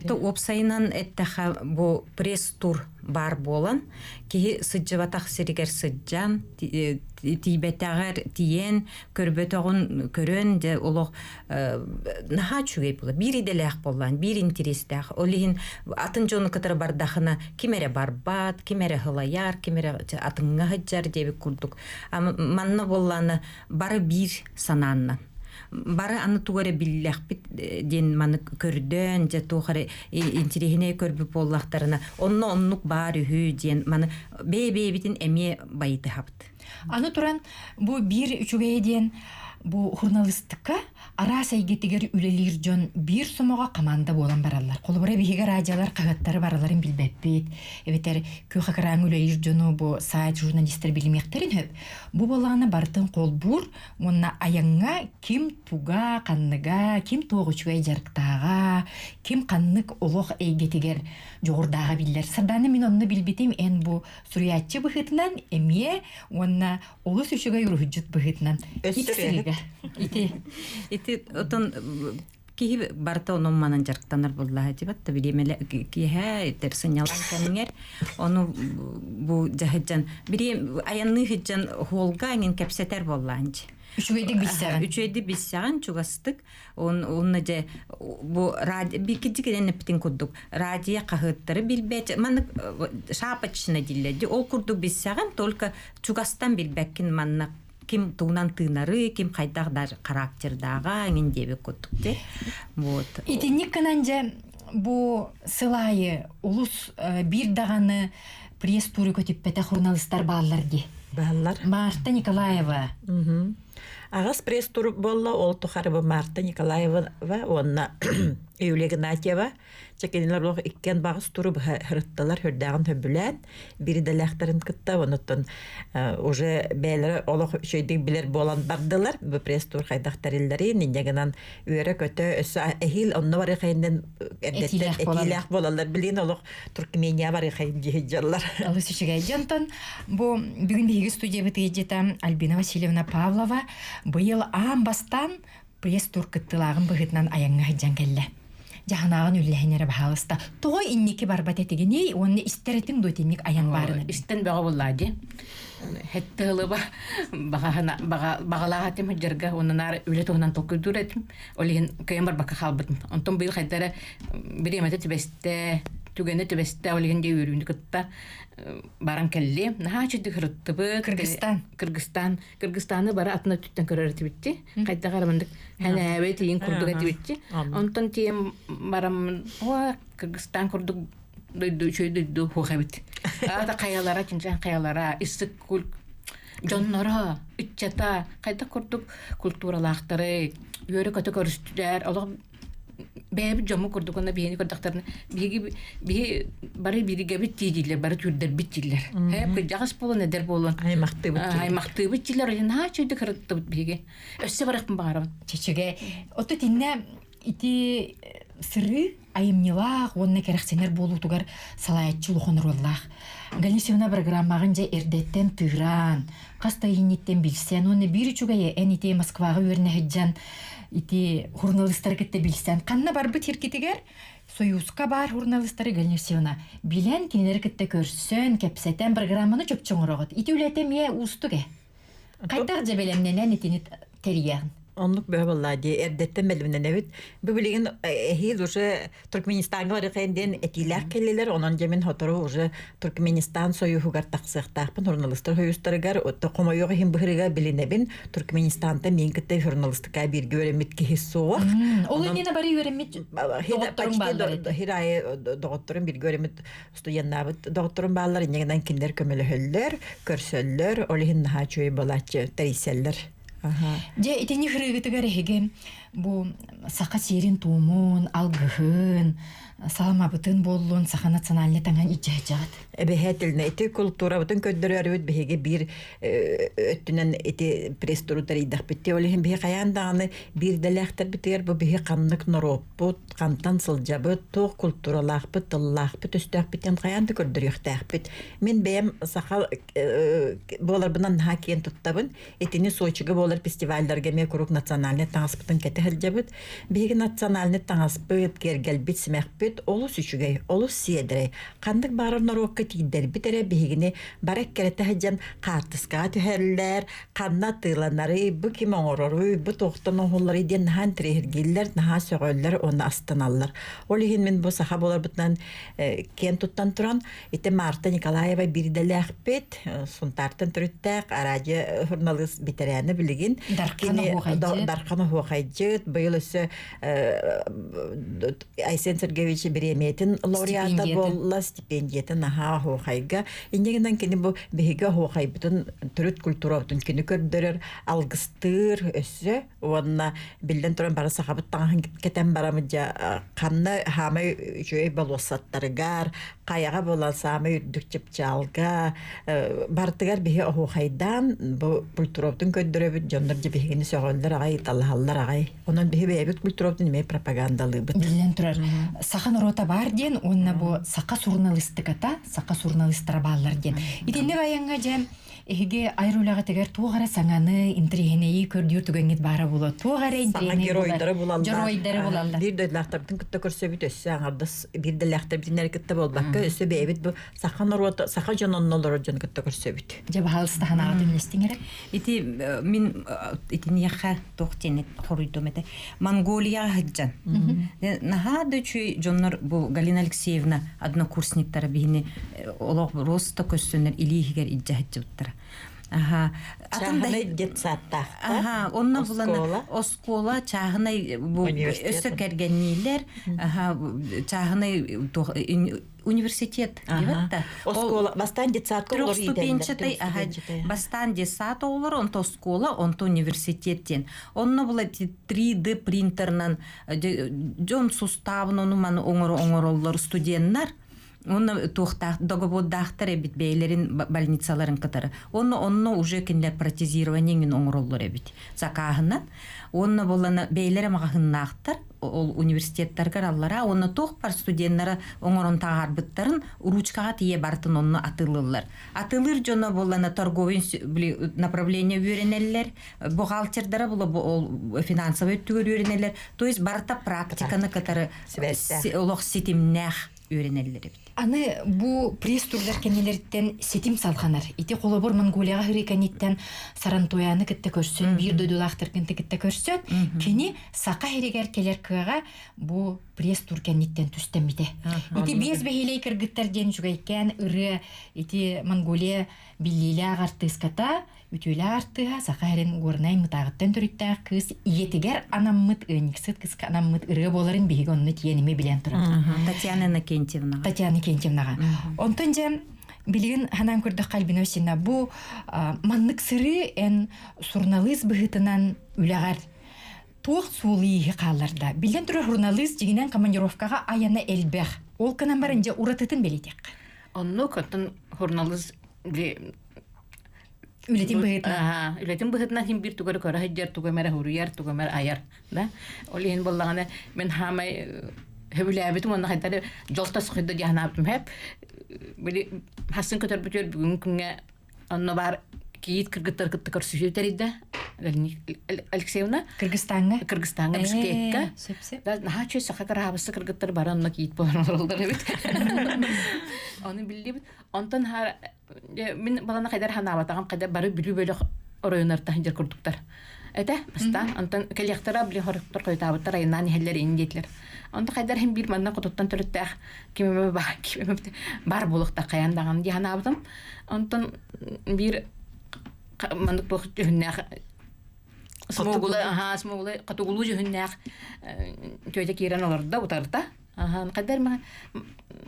То уопсайынан эттэхэ бу пресс-тур баар буолан киһи сылдьыбатах сиригэр сылдьан тиийбэтэҕэр тиийэн көрбөтөҕүн көрөн дьэ олох наһаа үчүгэй буолар биир идэлээх буоллаан биир интэриэстээх ол иһин атын дьону кытары бардахына ким эрэ барбат ким эрэ һылайар ким эрэ атыҥҥа сылдьар диэбит курдук манна буоллаана бары биир санааннан бары аны тугу эрэ биллэхпит диэн маны көрдөөн дьэ туох эрэ интириэһинэй көрбүт буоллахтарына онно оннук баар үһү диэн маны бэйэ-бэйэбитин эмиэ байытыһабыт Аны туран бу биир үчүгэйэ диэн бу журналистика араас эйгэтигэр үлэлиир дьон биир сомоҕо команда буолан бараллар. Холобура биһиги радиолар хаһыаттары бараларын билбэппит. Эбэтэр күөх экраҥҥа үлэлиир дьону бу сайт журналистар билимиэхтэрин сөп. Бу буоллаҕына барытын холбуур уонна айаҥҥа ким туга, ханныга, ким туох үчүгэй дьарыктааҕа, ким ханнык олох эйгэтигэр дьоҕурдааҕа биллэр. Сардаана мин онно билбитим эн бу суруйааччы быһыытынан эмиэ уонна олус үчүгэй уруһуйдьут быһыытынан ити ити ити отон. Киһи барыта онон манан дьарыктанар буоллаҕа дии да бириэмэлэ киэһэ этэр сынньалаҥ кэмҥэр ону бу дьаһыдьан бириэм айанныы сылдьан холга эҥин кэпсэтэр буоллаан дьи. Үчүгэйдик билсэҕин. Үчүгэйдик билсэҕин чугастык онно дьэ бу радио биккиджи кэлэн эппитин курдук радио хаһыаттары билбэт маннык шапочно дииллэр дии ол курдук билсэҕин только чугастан билбэккин манна ким тугунан тыынары, ким хайдах даже характердааҕа эҥин диэбит курдук дии. Вот. Итинник гынан дьэ бу сыл аайы улус биир даҕаны пресс-туру көтүппэтэх журналистар бааллар дии. Бааллар. Марта Николаева. Аҕас пресс-тур буолла, ол тухары бу Марта Николаева уонна Юлия Игнатьева Чэ кинилэр олох иккиэн баҕас туру быһа ырыттылар, үрдээҕин сөбүлээн, биир идэлээхтэрин кытта, онуттан уже бэйэлэрэ олох үчүгэйдик билэр буолан бардылар. Бу пресс-тур хайдах тэриллэрин, инньэ гынан үөрэ-көтө, өссө эһиил онно барыахайын эрдэттэн этиилээх буолаллар. Билигин олох Туркмения барыахайын дии сылдьаллар. Олус үчүгэй. Дьонтон бу бүгүн биһиги студиябыт ыалдьыта Альбина Васильевна Павлова быйыл аан бастаан пресс-тур кыттыылааҕын быһыытынан айаҥҥа сылдьан кэллэ. Дьаһанааҕын үллэһин эрэ баһаалыста. Тоҕо инники барбат этигиний уонна истэр этиҥ дуо итинник айан баарына? Истэн бөҕө буоллаа дии. Хэтте ылыба баҕалаах этим сылдьарга уонна наар үлэ туһунан толкуйдуур этим. Ол иһин кыайан барбакка хаалбытым. Онтон быйыл хайда эрэ бириэмэтэ түбэстэ, түгэнэ түбэстэ, ол иһин дии үөрүүнү кытта баран кэллим. Наһаа үчүгдүк ырыттыбыт. Кыргызстан. Кыргызстан. Кыргызстаны бары атын өттүттэн көрөр этибитти. Хайдах эрэ маннык хэнээбэ тиийин курдук этибитти. Онтон тиийэн бараммын оо Кыргызстан курдук дойду үчүгэй дойду суох эбит. Аата хайалара чинчэн хайалара иссык дьонноро ыччата хайдах курдук культуралаахтары үөрэ-көтө көрүстүлэр олох бэйэбит дьоммут курдук уонна биһини көрдөхтөрүнэ биһиги биһи бары бииргэбит дииллэр бары түүрдэрбит дииллэр ээ кырдьаҕас буолан эдэр буолан аймахтыыбыт аймахтыыбыт дииллэр наһаа үчүгэйдик ырыттыбыт биһиги өссө барыахпын баҕарабын чэчигэ оту итиннэ ити сырыы айымньылаах уонна кэрэхсэнэр буолуутугар салайааччы улахан оруоллаах. Галина Семеновна программаҕын дьэ эрдэттэн тыыраан, хас да иһинниттэн билсэн уонна биир үчүгэйэ эн ити Москваҕа үөрэнэ сылдьан ити журналистары кытта билсэн ханна барбыт сиргитигэр Союзка баар журналистары Галина Семеновна билэн кинилэри кытта көрсөн, кэпсэтэн программаны чопчу оҥороҕут. Ити үлэтэ эмиэ уустук ээ. Хайдах дьэ бэлэмнэнэн итини тэрийэҕин? Оннук бөһө буоллаа дии эрдэттэн бэлэмнэнэбит. Бу билигин эһиил уже Туркменистаҥҥа барыахайын диэн этиилээх кэллилэр. Онон дьэ мин сотору уже Туркменистан союһугар тахсыахтаахпын журналистар союзтарыгар. Хомойуох иһин быһырыга билинэбин. Туркменистантан миин кытта журналистика бииргэ үөрэммит киһи суох. Ол иннинэ бары үөрэммит доҕотторум бааллар этэ. Хир аайы доҕотторум бииргэ үөрэммит студеннаабыт доҕотторум бааллар, инньэ гынан кинилэр көмөлөһөллөр, көрсөллөр, ол иһин наһаа үчүгэй буолааччы тэрийсэллэр. Дьэ, итини хырыыгытыгар эһиги бу саха сиэрин-туомун, алгыһын, саламабытын буоллун саха национальнай таҥаһын илдьэ сылдьаҕыт. Эбэһээтилинэ ити култуурабытын көрдөрөөрүбүт биһиги биир өттүнэн ити пресс-туру тэрийдэхпит. Ол иһин биһи хайаан даҕаны биирдэлээхтэрбитигэр бу биһи ханнык норуоппут, хантан сылдьабыт, туох култууралаахпыт, тыллаахпыт, өстөөхпүт хайаан да көрдөрүөхтээхпит. Мин бэйэм саха буоларбынан наһаа киэн туттабын. Итини Сочига буолар фестивалларга эмиэ куруук национальнай таҥаспытын кэтэ сылдьабыт. Биһиги национальнай таҥаспыт, киэргэлбит, симэхпит олус үчүгэй, олус сиэдэрэй. Ханнык баарар норуокка тиийдэрбит эрэ биһигини бары эккирэтэ сылдьан хаартыскаҕа түһэллэр, ханна атыыланарый, бу ким оҥороруй, бу туохтан оҥоһулларый диэн наһаа интэриэһиргииллэр, наһаа сөҕөллөр уонна астыналлар. Ол иһин мин бу саха буоларбытынан киэн туттан туран, ити Марта Николаева биирдэлээхпит, Сунтаартан төрүттээх араадьыйа журналист бэтэрээнэ билигин. Дархан Оһуохайдьыт. Дархан Оһуохайдьыт. Быйыл өссө Айсен Сергеевич бириэмийэтин лауреата буолла, стипендиятын наһаа оһуохайга. Инньэ гынан кини бу биһиги оһуохайбытын төрүт культурабытын кини көрдөрөр, алгыстыыр өссө уонна биллэн туран бары сахабыт таҥаһын кэтэн барамыт дьэ ханна хаамай үчүгэй болуоссаттарыгар, хайаҕа буолан саамай үрдүк чыпчаалга барытыгар биһи оһуохайдаан бу культурабытын көрдөрөбүт, дьоннор дьэ биһигини сөҕөллөр аҕай, талаһаллар аҕай. Онон биһи бэйэбит культурабытын эмиэ пропагандалыыбыт. Биллэн турар, саха саха норуота баар диэн уонна бу саха суруналыыстыката, саха суруналыыстара бааллар диэн. Итинник айаҥҥа дьэ эһиги айар үлэҕитигэр туох эрэ саҥаны, интэриэһинэйи көрдүүр түгэҥҥит баара буолуо. Туох эрэ Саҥа интэриэһинэй геройдары булаллар. Дьоруойдары булаллар. Биир дойдулаахтарбытын кытта көрсөбүт өссө аҥардас биир дэлээхтэрбитин эрэ кытта буолбакка өссө бэйэбит бу саха норуота саха дьон онно олорор дьону кытта көрсөбүт. Дьэ баһаалыста санааҕытын үллэстиҥ эрэ. Ити мин итиниэхэ туох диэн хоруйдум этэ. Монголияҕа сылдьан. Наһаа да үчүгэй дьоннор бу Галина Алексеевна однокурсниктара биһини олох роста көссөннөр илии иһигэр илдьэ сылдьыбыттара. Аха. Атын да детсадтаахтар. Аха, онно булан оскуола чааһынай бу өссө кэргэнниилэр, аха, чааһынай университет диэбэт да. Оскуола бастаан детсадка олор Трехступенчатый, аха, бастаан детсад оҕолор, онто оскуола, онто университет диэн. Онно була 3D принтернан дьон сустаабын ону маны оҥоро оҥороллор студеннар. Онно туохтаах договордаахтар эбит бэйэлэрин больницаларын кытары. Онно онно уже кинилэр протезирование оҥороллор эбит закааһынан. Онно болана бэйэлэрэ маҕаһыыннаахтар ол университеттаргар аллара уонна туох бар студеннара оҥорон таһаарбыттарын ручкаҕа тиийэ бартын онно атыылыыллар. Атыылыыр дьоно буоллана торговый направление үөрэнэллэр, бухгалтердара була ол финансовый өттүгэр үөрэнэллэр. То есть барыта практиканы кытары олох ситимнээх үөрэнэллэр эбит. Аны бу пресс-турдар кэннилэриттэн ситим салҕанар. Ити холобур Монголияҕа сырыы кэнниттэн Сарантуяны кытта көрсөн, биир дойдулаахтаргын кытта көрсөн, кини Саха сиригэр кэлэр кыаҕа бу пресс-тур кэнниттэн түстэммитэ. Ити биэс бэһиэлэй кыргыттар диэн үчүгэйкээн ырыа ити Монголия биллиилээх артыыската Үтүөлээх артыыһа Саха сирин Горнай Мытааҕыттан төрүттээх кыыс ийэтигэр анаммыт ыанньыксыт кыыска анаммыт ырыа буоларын биһиги онно тиийэн эмиэ билэн турабыт. Татьяна Иннокентьевнаҕа. Татьяна Иннокентьевнаҕа. Онтон дьэ билигин ханаан көрдөххө Альбина Васильевна бу маннык сырыы эн суруналыыс быһыытынан үлэҕэр туох суолу-ииһи хаалларда? Биллэн турар суруналыыс дьиҥинэн командировкаҕа айана элбэх. Ол гынан баран дьэ уратытын бэлиэтиэххэ. Оннук оттон суруналыыс Үлэтин быһыытынан. Үлэтин быһыытынан син биир тугу эрэ көрө сылдьар, тугу эмэ эрэ суруйар, тугу эмэ эрэ айар. Да? Ол иһин буоллаҕына мин хаамай сөбүлээбитим уонна хайдах эрэ дьол тосхойдо дии санаабытым сөп. Били хасын көтөрбүтүгэр бүгүҥҥү күҥҥэ онно баар кийиит кыргыттар кытта көрсүһүү тэрийдэ. Алексеевна. Кыргызстаҥҥа. Кыргызстаҥҥа Бишкекка. Сөп-сөп. Наһаа үчүгэй саха кыраабысса кыргыттар бары онно кийиит буолан олороллор эбит. Ону биллибит. Онтон мин балана хайдар ханаабатаҕым хайда бары Бүлүү бөлөх оройунартан сылдьар курдуктар этэ бастаан онтон кэлиэхтэрэ били хоруктар хойутаабыттар айаннаан иһэллэр ин диэтилэр онто хайдар иһин биир манна хотуттан төрүттээх ким эмэ баар ким эмэ баар буолуохтаах хайаан даҕаны дии санаабытым онтон биир маннык туох дьүһүннээх смугулы аhaa смугулы хотугулуу дьүһүннээх тетя киирэн олордо утарда Ахан кайдар ма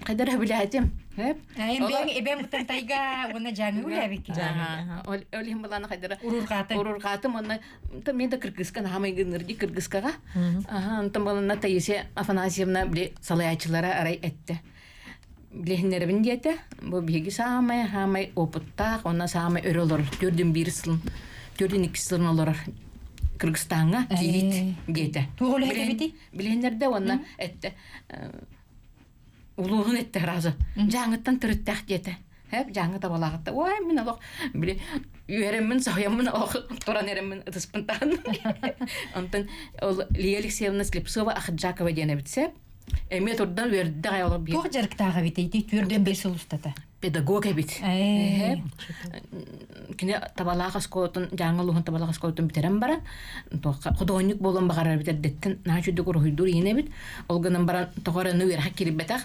кайдар хөбүлээтим. Хөп. Эбэм эбэм Бытантайга уонна Дьааҥы үлээбикки. Ол ол иһин былаана кайдара Урурҕаатым. Урурҕаатым уонна мен да кыргызка наһаа майгынныр ди кыргызкаҕа. Аха онтон баланна Таисия Афанасьевна били салайааччылара арай этте. Билиһиннэрэбин диэтэ. Бу биһиги саамай хаамай опыттаах уонна саамай өрө олорор. Төрдүн биир сылын, төрдүн икки сылын олорор Кыргызстаҥҥа кийиит диэтэ. Туох үлэһит эбитий? Билиһиннэрдэ уонна этте улууһун этте сразу дьааҥыттан төрүттээх диэтэ хэп дьааҥы табалааҕытта ой мин олох били үөрэммин соһуйаммын олох туран эрэммин ытыспын таһын онтон ол Лия Алексеевна Слепцова Ахаджакова диэн эбит сеп эмиэ турдан үөрдэ аҕай олох Туох дьарыктаах эбит ити түөрдэн бир сыл устата Педагог эбит. Кини табалаах оскуолатын, Дьааҥы улууһун табалаах оскуолатын бүтэрэн баран, худуоһунньук буолуон баҕарар эбит эрдэттэн наһаа үчүгдүк уруһуйдуур иһин эбит. Ол гынан баран тоҕо эрэ үөрэххэ киирбэтэх,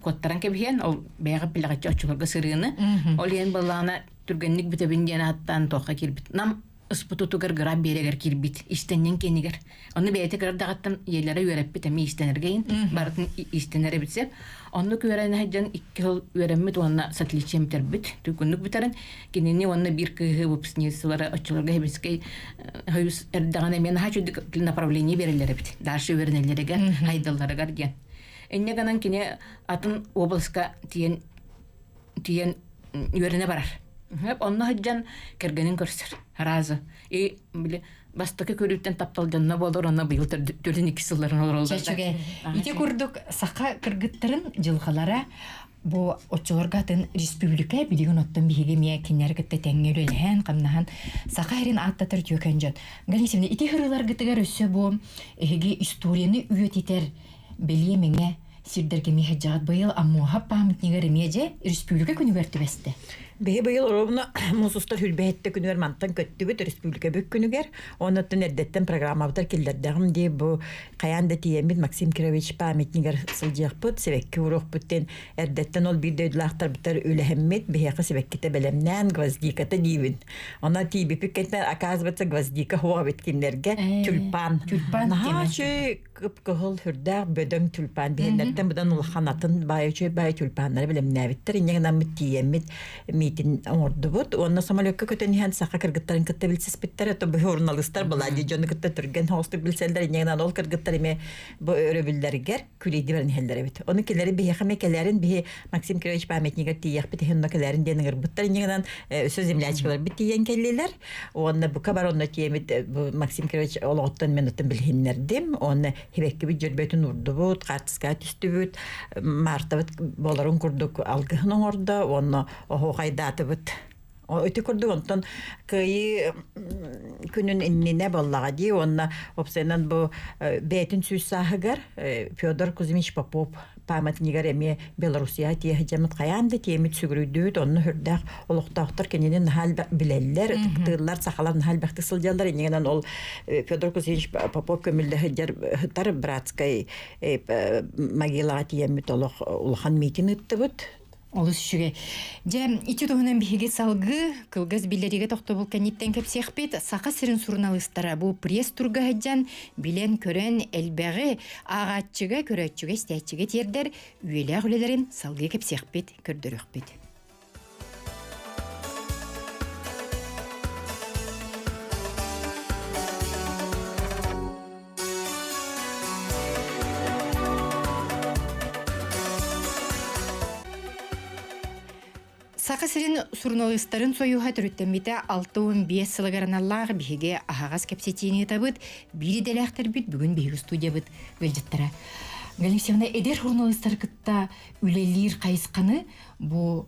куоттаран кэбиһиэн, ол бэйэҕэ билэҕиччи оччолорго сырыыны. Ол иһин былаана түргэнник бүтэбин диэн ааттаан туохха киирбит. Нам ыспытутугар граф биэрэгэр киирбит истэнньэҥ киэнигэр. Онно бэйэтэ кыра эрдэҕиттэн ийэлэрэ үөрэппит эмиэ иистэнэргэ иһин барытын иистэнэр эбит сөп. Оннук үөрэнэ сылдьан икки сыл үөрэммит уонна с отличием бүтэрбит. Түгүннүк бүтэрэн кинини уонна биир кыыһы выпускницалара оччолорго Хебискэй союз эрдэҕинэ эмиэ наһаа үчүгэй направление биэрэллэр эбит. Дальше үөрэнэллэригэр, хайдалларыгар диэн. Инньэ гынан кини атын областка тиийэн тиийэн үөрэнэ барар. Онно сылдьан кэргэнин көрсөр. Разы. И били Бастакы көрүүттэн таптал дьонно буолар, онно быйыл төрдүн икки сылларын олороллор. Чэчүгэ. Ити курдук саха кыргыттарын дьылҕалара бу оччолорго атын республика билигин оттон биһиги эмиэ кинилэри кытта тэҥҥэ үлэлэһэн, хамнаһан саха сирин ааттатар үтүөкэн дьон. Галина ити ырыаларгытыгар өссө бу эһиги историяны үйэтитэр бэлиэ мэҥэ сирдэргэ эмиэ сылдьаҕыт. Быйыл Аммуоһап памятнигар эмиэ дьэ республика күнүгэр түбэстэ. Биһи быйыл ровно муус устар хүрбэһэттэ күнүгэр мантан көттүбүт республика бүк күнүгэр. Оннуттан эрдэттэн программабытар киллэрдэҕим дии бу хайаан да тиийэммит Максим Кирович памятнигар сылдьыахпыт, сибэкки уруохпут диэн эрдэттэн ол биир дойдулаахтарбытар үлэһэммит, биһиэхэ сибэккитэ бэлэмнээн гвоздиката диибин. Она тиийбиппит кэнниттэн оказывается гвоздика хуоҕа эбит кинилэргэ тюльпан. Тюльпан Наһаа үчүгэй кып-кыһыл сүрдээх бөдөҥ тюльпан биһиннэртэн быдан улахан атын баай үчүгэй баай тюльпаннары бэлэмнээбиттэр инньэ гынаммыт тиийэммит миитин оҥордубут уонна самолекка көтөн иһэн саха кыргыттарын кытта билсиспиттэр это бу журналистар была дии дьону кытта түргэн соҕустук билсэллэр инньэ гынан ол кыргыттар эмиэ бу өрөбүллэригэр күлэйди баран иһэллэр эбит ону килэри биһиэхэ эмиэ кэлээрин биһи Максим Кирович памятнигар тиийиэхпит иһин онно кэлээрин диэн ыҥырбыттар инньэ гынан өссө землячкаларбыт тиийэн кэллилэр Уонна бука бар онно тиэмит бу Максим Кирович олоҕуттан мен оттон билиһиннэрдим. Уонна хибэккибит дьөрбөтүн урдубут, хаартыскаҕа түстүбүт, Мартабыт болорун курдук алгыһын оҥордо уонна оһуохайдаатыбыт. Ити курдук онтон кыайыы күнүн иннинэ буоллаҕа дии уонна уопсайынан бу бэйэтин сүүс сааһыгар Федор Кузьмич Попов памятнигар эмиэ Белоруссияҕа тиэһэ дьэммит хайаан да тиэмит сүгүрүйдүбүт онно сүрдээх олохтоохтор кинини наһаа элбэх билэллэр ытыктыыллар сахалар наһаа элбэхтик сылдьаллар иннигинэн ол Федор Кузьмич Попов көмүллэ сылдьар сытар братскай могилаҕа тиийэммит олох улахан миитин ыыттыбыт. Олус үчүгэй. Дьэ, ити туһунан биһиги салгыы кылгас биллэриигэ тохтобул кэнниттэн кэпсиэхпит. Саха сирин суруналыыстара бу пресс-турга сылдьан, билэн-көрөн элбэҕи ааҕааччыга, көрөөччүгэ, истээччигэ тиэрдэр үйэлээх үлэлэрин салгыы кэпсиэхпит, көрдөрүөхпүт. Саха сирин суруналыыстарын сойууһа төрүттэммитэ 65 сылыгар аналлаах биһиги аһаҕас кэпсэтиини ыытабыт. Биир идэлээхтэрбит бүгүн биһиги студиябыт ыалдьыттара. Галина Алексеевна, эдэр журналистары кытта үлэлиир хайысханы бу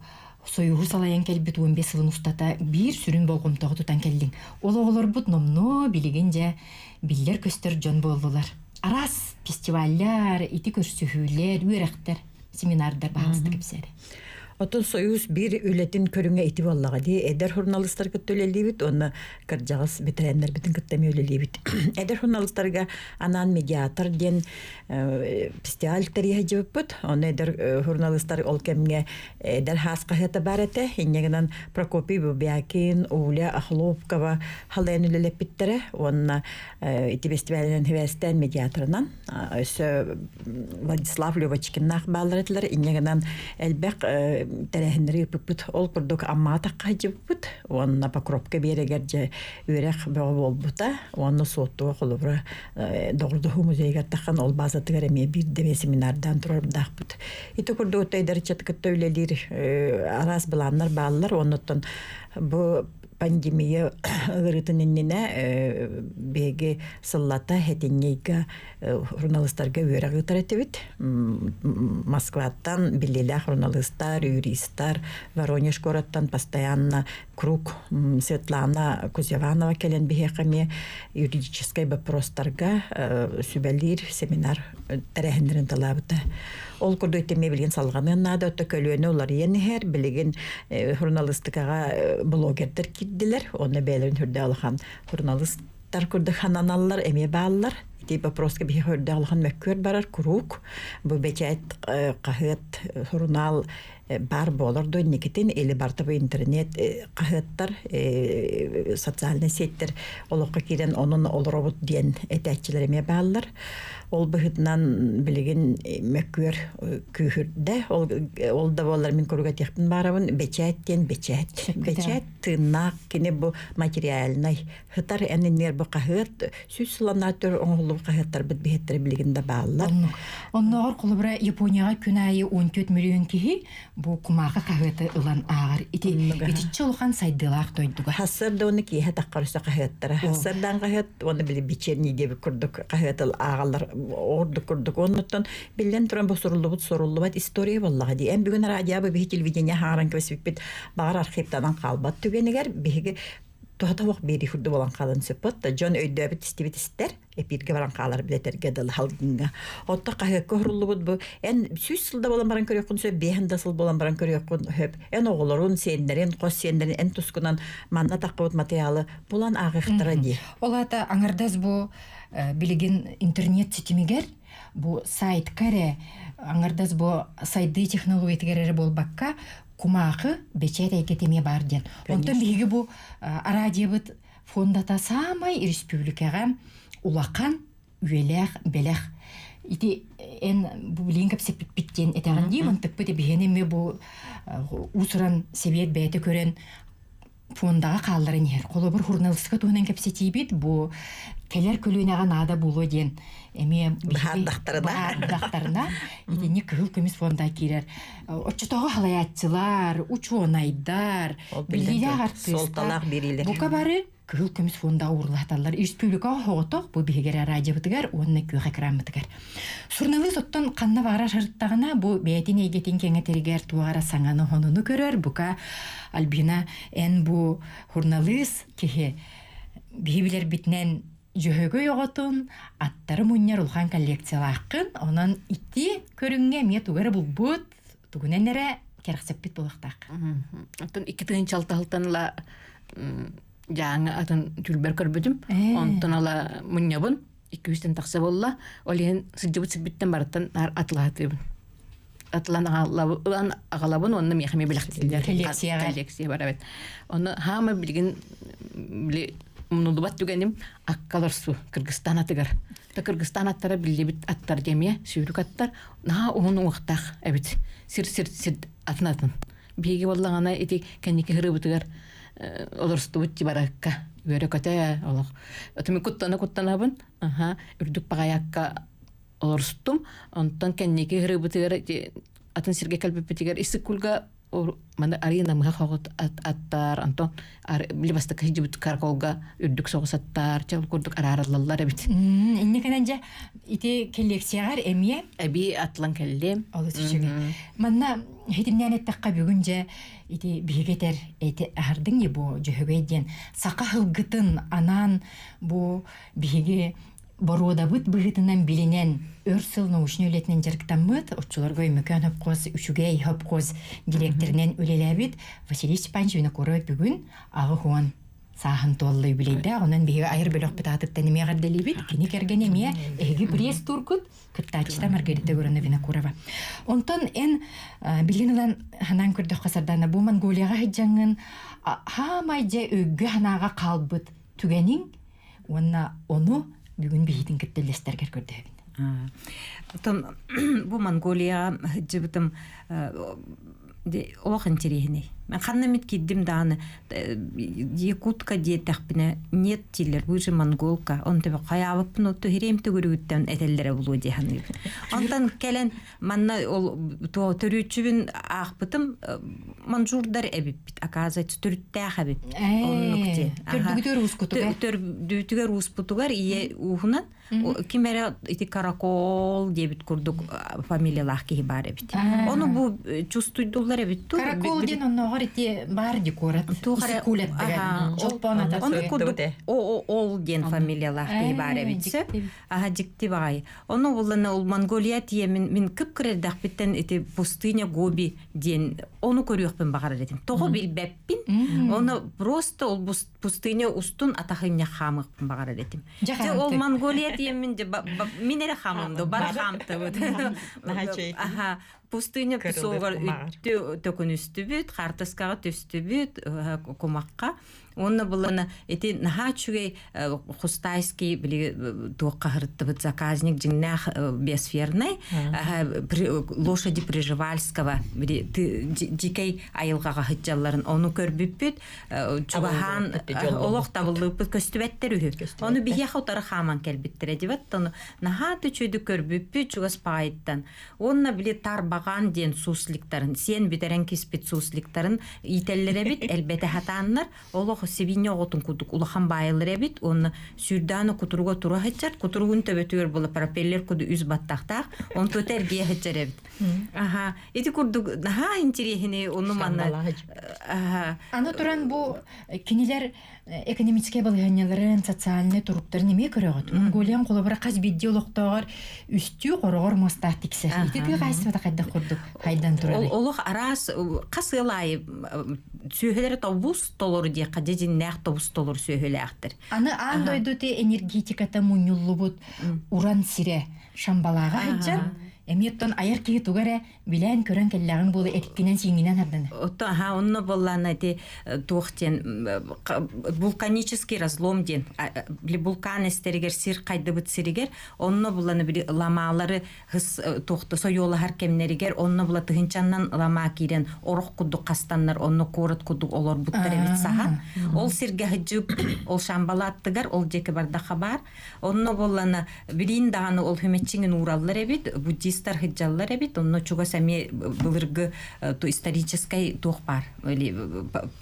сойууһу салайан кэлбит 15 сылын устата биир сүрүн болҕомтоҕо тутан кэллиҥ. Ол оҕолорбут номнуо билигин дьэ биллэр-көстөр дьон буоллулар. Араас фестиваллар, ити көрсүһүүлэр, үөрэхтэр, семинардар баһаалыста кэпсээри. Оттон Союз биир үлэтин көрүҥэ ити буоллаҕа дии. Эдэр журналистар кытта үлэлиибит уонна кырдьаҕас бэтэрээннэрбитин кытта эмиэ үлэлиибит. Эдэр журналистарга анаан медиатор диэн фестиваль тэрийэ сылдьыбыппыт. Онно эдэр журналистар ол кэмҥэ эдэр хаас хаһыата баар этэ. Инньэ гынан Прокопий Бубякин, Уля Охлопкова халайан үлэлэппиттэрэ уонна ити фестивалынан сибээстээн медиаторынан өссө Владислав Левочкиннаах бааллар этилэр. Инньэ гынан элбэх тэрээһиннэри ыыппыппыт. Ол курдук Аммаҕа тахха сылдьыбыппыт уонна Покровка биэрэгэр дьэ үөрэх бөҕө буолбута уонна Суоттуга холобура Доҕордоһуу музейыгар таххан ол базатыгар эмиэ биирдэ эмиэ семинардаан турардаахпыт. Ити курдук эдэр ыччаты кытта үлэлиир араас былааннар бааллар. Оннуттан бу пандемия ыарыытын иннинэ биһиги сыллата сэтинньигэ журналистарга үөрэх ыытар этибит. Москваттан биллиилээх журналистар, юристар, Воронеж куораттан постоянно круг Светлана Кузьяванова кэлэн биһиэхэ эмиэ юридическай боппуруостарга сүбэлиир семинар тэрээһиннэрин талаабыта. Ол курдук итимиэ билигин салҕаныан наада, отто көлүөнэ уларыйан иһэр, билигин журналистикаҕа блогердар киирдилэр, онно бэйэлэрин үрдэ улахан журналистар курдук хананаллар, эмиэ бааллар. Ити вопроска биһиэхэ үрдэ улахан мөккүөр барар куруук. Бу бэчээт, хаһыат, журнал баар буолар дуо инникитин или барыта бу интернет хаһыаттар, социальнай сеттэр олоххо киирэн онон олоробут диэн этээччилэр эмиэ бааллар. Ол быһыытынан билигин мөккүөр күүһүрдэ. Ол, ол да буоллар мин куруук этиэхпин баарабын бэчээт диэн бэчээт. Бэчээт. тыыннаах кини бу материальнай хытар эн иннигэр бу хаһыат сүүс сыланнаатыр оҥоһуллубут хаһыаттарбыт биһиттэрэ билигин да бааллар. Оннук. Оннооҕор холобура Японияҕа күн аайы 14 миллион киһи бу кумаахы хаһыаты ылан ааҕар. Ити итиччэ улахан сайдыылаах дойдуга. Хассар да оны киэһэ таххар өссө хаһыаттара. Хассардаан хаһыат уонна били вечерний диэбит курдук хаһыаты ааҕаллар ордук курдук. Оннуттан биллэн туран бу суруллубут суруллубат история буоллаҕа дии. Эн бүгүн радио биһи телевидение хааран кэбиспиппит баҕар архивтанан хаалбат түгэнигэр биһиги туһата суох биэрии курдук буолан хаалан сөппөт да дьон өйдөөбүт истибит истэр эпииргэ баран хаалар билэтэргэ дылы халгыҥҥа отто хаһыакка уһуруллубут бу эн сүүс сылда буолан баран көрүөххүн сөп биэһэн да сыл буолан баран көрүөххүн сөп эн оҕолорун сиэннэрин хос сиэннэрин эн тускунан манна таххыбыт матырыйаалы булан ааҕыахтара дии. Ол аата аҥардас бу билигин интернет ситимигэр бу сайтка эрэ аҥардас бу сайдыы технологиятыгар эрэ буолбакка кумаахы бэчээт эйгэтэ эмиэ баар диэн. Онтон биһиги бу араадьыйабыт фондата саамай республикаҕа улахан үйэлээх бэлэх. Ити эн бу билигин кэпсэппиппит диэн этэҕин дии, мантыкпыт биһиэнэ эмиэ бу уус-уран сэбиэт бэйэтэ көрөн фондаҕа хаалларан иһэр. Холобур, журналистика туһунан кэпсэтиибит бу кэлэр көлүөнэҕэ наада буолуо диэн эмиэ баһаардахтарына итинник кыһыл көмүс фонда киирэр. Оччотооҕу халайааччылар, учуонайдар, билиилээх артыыстар бука бары кыһыл көмүс фондаҕа уурулаһаталлар. Республикаҕа соҕотох бу биһиги эрэ радиобытыгар уонна күөх экраммытыгар. Суруналыыс оттон ханна баҕарар сырыттаҕына бу бэйэтин эйгэтин кэҥэтэригэр туох эрэ саҥаны-сонуну көрөр. Бука Альбина, эн бу суруналыыс киһи биһи билэрбитинэн дьөһөгөй оҕотун аттары мунньар улахан коллекциялааххын. Онон ити көрүҥҥэ эмиэ тугу эрэ булбут, тугунан эрэ кэрэхсэппит буолуохтаах. Оттон икки тыһыынча алтаһылтан ыла дьааҥы атын түлбэр көрбүтүм. Онтон ыла мунньабын. Икки үстэн тахса буолла. Ол иһин сылдьыбыт сирбиттэн барыттан наар атылаһатыыбын. Атылан аҕалабын уонна миэхэ эмиэ бэлэхтииллэр. Коллекция бар эбит. Ону хаама билигин били умнуллубат түгэним аккалар су Кыргызстан атыгар. Та Кыргызстан аттара биллибит аттар демиэ сүүрүк аттар наһаа уһун уҥуохтаах эбит. Сир-сир сир атын атын. Биһиги буоллаҕына ити кэнники һырыыбытыгар олорустубут баракка үөрэ-көтө олох отуми куттана куттанабын аха үрдүк баҕайакка олорустум онтон кэнники һырыыбытыгар атын сиргэ кэлбиппитигэр Иссык-Кульга маны арыый намыһах оҕут аттар онтон били бастакы сылдьыбыт караколга үрдүк соҕус аттар чэл курдук араарыллаллар эбит. Инньэ гынан дьэ ити коллекцияҕар эмиэ эбии атлан кэллим. Олус үчүгэй. Манна Хитимнээн эттэххэ бүгүн дьэ ити биһиги этэр эти аһардыҥ бу дьөһөгөй диэн саха һылгытын анаан бу биһиги боруодабыт быһыытынан билинэн өр сыл научнай үлэтинэн дьарыктаммыт оччолорго Өймөкөөн хопкоз үчүгэй хопкоз директорынан үлэлээбит Василий Степанович Винокуров бүгүн аҕы хуон сааһын туолла юбилейдээх онон биһиги айар бөлөхпүт аатыттан эмиэ эҕэрдэлиибит кини кэргэнэ эмиэ эһиги пресс-тургут кыттааччыта Маргарита Егоровна Винокурова. Онтон эн билин ылан ханаан көрдөххө Сардана бу Монголияҕа сылдьаҥҥын хаамай дьэ өйгө санааҕа хаалбыт түгэниҥ уонна ону бүгүн биһитин кытта үллэстэргэр көрдөһөбүн. Оттон бу Монголияҕа сылдьыбытым олох интэриэһинэй. Ханна эмит киирдим даҕаны якутка диэтэхпинэ нет дииллэр вы же монголка он тебе хайаабыппын ол түһэриэм төгүрүгүттэн этэллэрэ булуо дии саныыбын. Онтон кэлэн манна ол төрүччүбүн аахпытым манжурдар эбиппит оказывается төрүттээх эбиппит. Оннук дии. Төрдүгүтүгэр ууспутугар. Төрдүгүтүгэр ууспутугар ийэ ууһунан Ким эрэ ити Каракол диэбит курдук фамилиялаах киһи баар эбит. Ону бу чувствуйдуллар эбит ту. Каракол диэн оннооҕор ити баар декорат. Чолпон Ону курдук ол диэн фамилиялаах киһи баар эбит сөп. Аха дьикти баҕайы. Ону буллана ол Монголия тиийэммин мин кып-кыра эрдэхпиттэн ити пустыня Гоби диэн ону көрүөхпүн баҕарар этим. Тоҕо билбэппин. Ону просто ол пустыня устун атахынньах хаамыахпын баҕарар этим. Дьэ ол Монголия тиэммин мин эрэ хаамым до бар хаамтабыт. Аха. Пустыня песогар үттү төкүнүстүбүт, хаартыскаҕа түстүбүт кумахха. Уонна булана ити наһаа үчүгэй Хустайский били туохха һырыттыбыт заказник дьиҥнээх биосфернай лошади Приживальского били дикэй айылҕаҕа сылдьалларын ону көрбүппүт чугаһаан олох табыллыыппыт көстүбэттэр үһү. Ону биһиэхэ утары хааман кэлбиттэрэ дибэт ону наһаа үчүгүйдүк көрбүппүт чугас паайыттан. Уонна били тарбаҕаан диэн сусликтарын, сиэн бүтэрэн киспит сусликтарын иитэллэр эбит, элбэтэ сатааннар, олох сибиинньэ оҕотун курдук улахан баайылар эбит уонна сүүрдээн кутуруга тура сылдьар, кутуругун төбөтүгэр була пропеллер куду үс баттахтаах, онтуота эргийэ сылдьар эбит. Аха, ити курдук наһаа интириэһини ону манна Аны туран бу кинилэр экономическай балаһыанньаларын, социальнай туруктарын эмиэ көрөҕүт. Монголиян холобура хас биирдии олохтооҕор үстүү хороҕор муостаах тиксэр. Ити тыа хаһаайыстыбата хайдах курдук хайдан турарый? Олох араас хас ыал аайы сүөһүлэрэ тобус толору диэххэ дьэ дьиннээх тобус толору сүөһүлээхтэр. Аны аан дойду энергетиката мунньуллубут уран сирэ Шамбалааҕа сылдьан эмиэ оттон айар киһи туга эрэ билэн көрөн кэллэҕиҥ буола эткинэн сииҥҥинэн ардана. Отто аха онно буоллаана ити туох диэн вулканический разлом диэн били вулкан эстэригэр сир хайдыбыт сиригэр онно буланы били ламаалары хыс туохта сойуолаһар кэмнэригэр онно була тыһынчаннан ламаа киирэн орох курдук хастаннар онно куорат курдук олорбуттар эбит саха ол сиргэ сыдьыып ол шамбалааттыгар ол диэки бардаха баар Онно буоллана билиин даҕаны ол хүмэччиҥин уураллар эбит, буддистар сылдьаллар эбит, онно чугас эмиэ былыргы историческай туох баар или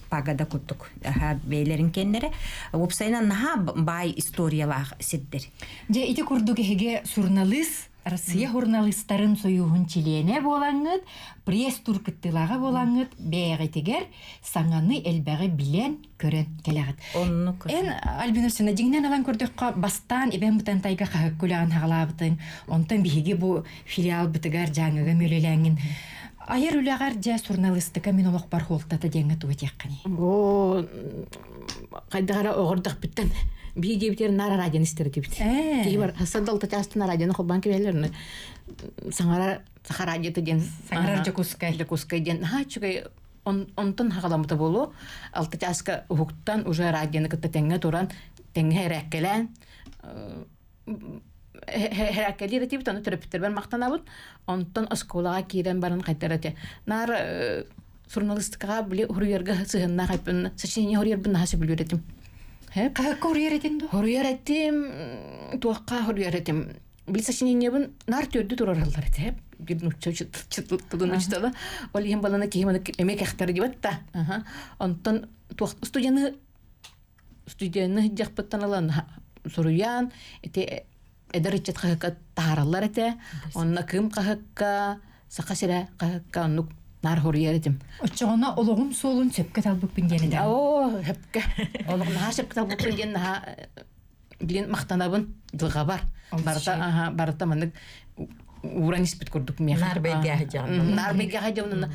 пагода курдук бэйэлэрин кэннэрэ. Уопсайынан наһаа баай историялаах сирдэр. Дьэ ити курдук эһиги суруналыыс Россия журналистарын союһун чилиэнэ буолаҥҥыт, пресс-тур кыттыылааҕа буолаҥҥыт бэйэҕитигэр саҥаны элбэҕи билэн, көрөн кэлэҕит. Оннук. Эн Альбина Арсеновна, дьиҥинэн ылан көрдөххө, бастаан Ибэн Бытантайга хаһыакка үлэҕин хаҕалаабытыҥ, онтон биһиги бу филиалбытыгар Дьааҥыга мүөлэлээҥҥин айар үлэҕэр дьэ суруналыыстыка мин олохпор суолтата диэҥҥэ тугу этиэххиний? Бу хайдах эрэ оҕордохпуттан биһи диэбитигэр наар радионы истэр этибит. Киһи бар садалта чаастан радионы холбоон кэбиһэллэр саҥарар саха радиота диэн саҥарар Дьокуускай Дьокуускай диэн наһаа үчүгэй онтон хаҕаламмыта буолуо алта чааска уһуктан уже радионы кытта тэҥҥэ туран тэҥҥэ эрээккэлээн эрээккэлиир этибит ону төрөппүттэрбэр махтанабыт онтон оскуолаҕа киирэн баран хайдар этэ наар суруналыыстыкаҕа били хуруйарга сыһыаннаах айпын сочинение хуруйарбын наһаа сөбүлүүр этим хаһыкка хуруйар этин дуо хуруйар этим туохха хуруйар этим били сочинениебын наар түөрдү турараллар этэ бир нучча тылын учтала ол иһин балана киһи маны эмиэ кэхтэр дибат та онтон туох студияны студияны дьахпыттан ылан суруйаан ити эдэр ыччат хаһыкка таараллар этэ онно кыым хаһыкка саха сирэ хаһыкка оннук наар хоруйар этим Оччоҕуна олоҕум суолун сөпкө талбыппын диэн этэ. Оо, сөпкө. Олох наһаа сөпкө талбыппын диэн наһаа билин махтанабын дылҕабар. Барыта аха барыта маннык ууран испит курдук миэхэ. Наар бэйгэһэ дьаҕын. Наар бэйгэһэ дьаҕын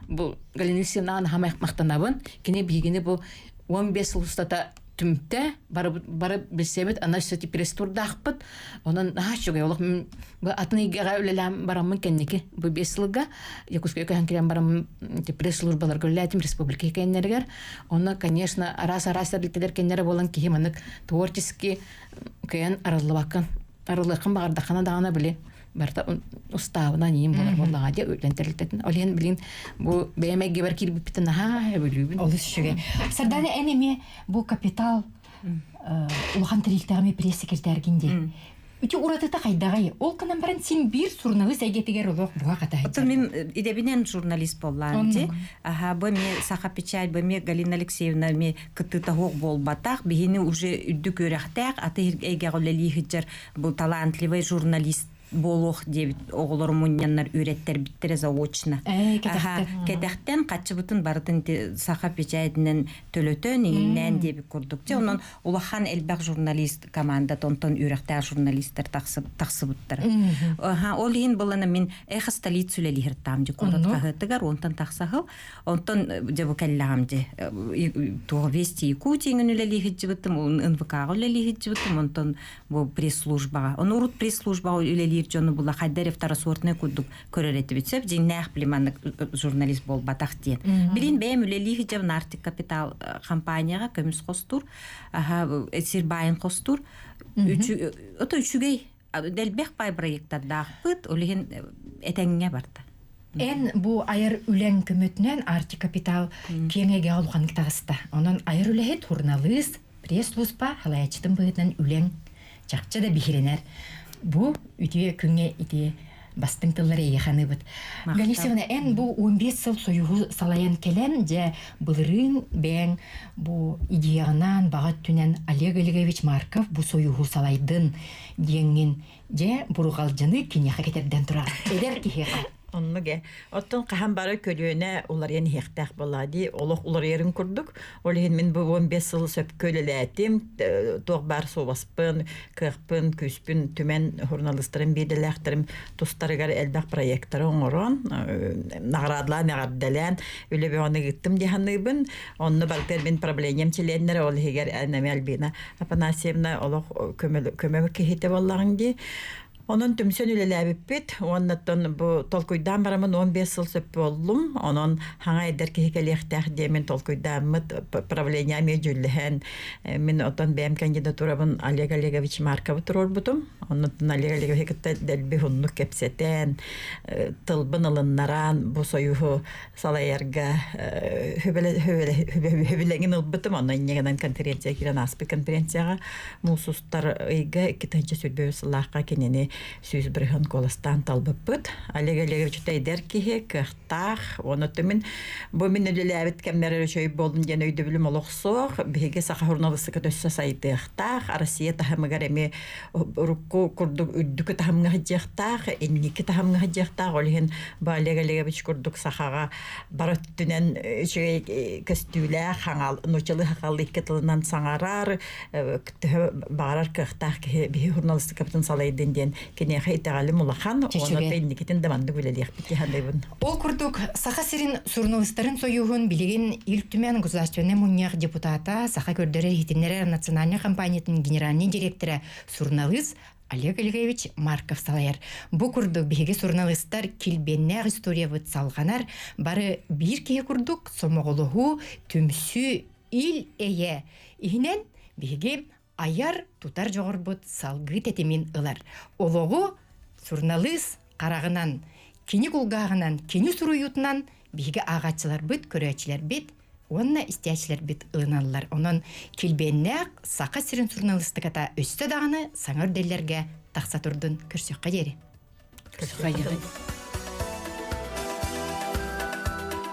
бу Галина Алексеевна наһаа махтанабын. Кини биһигини бу 15 сыл устата түмтэ бары бары билсэбит ана өссө пресс-турдаахпыт онон наһаа үчүгэй олох бу атын эйгэҕэ үлэлээн бараммын кэнники бу 5 сылга Якутскайга көһөн кэлэн бараммын пресс-службаларга үлэлээтим республика кэннэригэр онно конечно араас араас тэрилтэлэр кэннэрэ буолан киһи маннык творчески кыайан арыллыбаккын арыллыаххын баҕардаххына даҕаны били барыта устаабынан иин буолар буоллаҕа дии үлэн тэрилтэтин ол иһин билин бу бэйэм эйгэбэр киирбиппитин наһаа сөбүлүүбүн олус үчүгэй Сардана эн эмиэ бу капитал улахан тэрилтэҕэ эмиэ пресс-секретаргын дии Ити уратыта хайдаҕай? Ол гынан баран син биир суруналыыс эйгэтигэр олох буһа хата Ото мин идэбинэн журналист буоллаан дии. Аха, бу эми Саха печать, бу эми Галина Алексеевна эми кыттыыта суох буолбатах. Биһини уже үрдүк үөрэхтээх, аты эйгэҕэ үлэлии сылдьар бу талантливый журналист буолуох диэбит оҕолору мунньаннар үөрэттэрбиттэрэ заочно. Кэтэхтэн хаччыбытын барытын саха печатинэн төлөтөн, иҥнээн диэбит курдук. Дьэ онон улахан элбэх журналист командата онтон үөрэхтээх журналистар тахсыбыттара. Ол иһин булана мин эхо столица үлэлиһиртаам дьэ куорат хаһыатыгар онтон тахсаһыл Онтон дьэ бу кэллэҕим дьэ туох Вести Якутиҥын үлэлии сылдьыбытым, НВК-ҕа үлэлии сылдьыбытым, онтон бу пресс-службаҕа. Ону урут пресс-службаҕа үлэлии үлэлиир дьону була хайда эрэ второсортный курдук көрөр этибит сөп дьиҥнээх били маннык журналист буолбатах диэн. Билин бэйэм үлэлии сылдьабын Арктик Капитал компанияҕа көмүс хостуур, аха сир баайын хостуур. Ото үчүгэй дэлбэх баай проекттардаахпыт, ол иһин этэҥҥэ барда. Эн бу айар үлэҥ көмөтүнэн Арктик Капитал киэҥ эйгэҕэ улаханнык таҕыста. Онон айар үлэһит, суруналыыс, пресс-служба халайааччытын быһыытынан үлэҥ чахчы да биһирэнэр. Бу үтүө күҥҥэ ити бастыҥ тыллар эйиэхэ аныыбыт. Галисевна, эн бу 15 сыл союһу салайан кэлэн, дьэ, былырыын бэйэҥ бу идеяҕынан, баҕа өттүнэн Олег Олегович Марков бу союһу салайдын диэҥҥин, дьэ, бурҕалдьыны киниэхэ кэтэрдэн турар. Эдэр киһиэхэ. Оннук ээ. Оттон хаһан бары көлүөнэ уларыйан иһиэхтээх буоллаҕа дии. Олох уларыйарын курдук. Ол иһин мин бу 15 сыл сөпкө үлэлээтим. Туох баар суобаспын, кыахпын, күүспүн түмэн журналистарым, биирдэлээхтэрим тустарыгар элбэх проекттары оҥорон, наҕараадалаан, эҕэрдэлээн үлэ бөҕөнү ыыттым дии саныыбын. Онно барытыгар мин правлением чилиэннэрэ, ол иһигэр Нами Альбина Афанасьевна олох көмө киһитэ буоллаҕыҥ дии. Онон түмсэн үлэлээбиппит уоннаттан бу толкуйдаан бараммын 15 сыл сөп буоллум. Онон хаҥа эдэр киһи кэлиэхтээх диэмин толкуйдааммыт правление эмиэ дьүүллэһэн мин отон бэйэм кандидатурабын Олег Олегович Марковы туруорбутум. Оннуттан Олег Олегович кытта дэлби уһуннук кэпсэтэн, тылбын ылыннаран бу союһу салайарга хөбүлэҥин ылбытым. Онно инньэ гынан конференция киирэн ааспыт конференцияҕа муус устар ыйга 2023 сыллаахха кинини 100% куоластаан талбыппыт. Олег Олегович эдэр киһи, кыахтаах. Уонна мин бу мин үлэлээбит кэмнэр үчүгэй буоллун диэн өйдөбүлүм олох суох. Биһиги саха журналистиката өссө сайдыахтаах. Россия таһымыгар эмиэ урукку курдук үрдүкү таһымҥа сылдьыахтаах, инники таһымҥа сылдьыахтаах. Ол иһин бу Олег Олегович курдук сахаҕа бар өттүнэн үчүгэй көстүүлээх, хаҥал, нууччалыы сахалыы икки тылынан саҥарар, төһө баҕарар кыахтаах киһи биһи журналистикабытын салайдын диэн киниэхэ итэҕэлим улахан, уонна инникитин да маннык үлэлиэхпит дии саныыбын. Ол курдук, Саха сирин суруналыыстарын сойууһун билигин Ил Түмэн Государственнай мунньах депутата, Саха көрдөрөр-иһитиннэрэр национальнай компаниятын генеральнай директора, суруналыыс Олег Олегович Марков салайар. Бу курдук биһиги суруналыыстар килбиэннээх историябыт салҕанар, бары биир киһи курдук сомоҕолоһуу, түмсүү, ил-эйэ иһинэн биһиги айар тутар дьоҕурбут салгыы тэтимин ылар. Олоҕу суруналыыс хараҕынан, кини кулгааҕынан, кини суруйуутунан биһиги ааҕааччыларбыт, көрөөччүлэрбит уонна истээччилэрбит ылыналлар. Онон килбиэннээх Саха сирин суруналыыстыката өссө даҕаны саҥа үрдэллэргэ тахса турдун. Көрсүөххэ диэри. Көрсүөххэ диэри.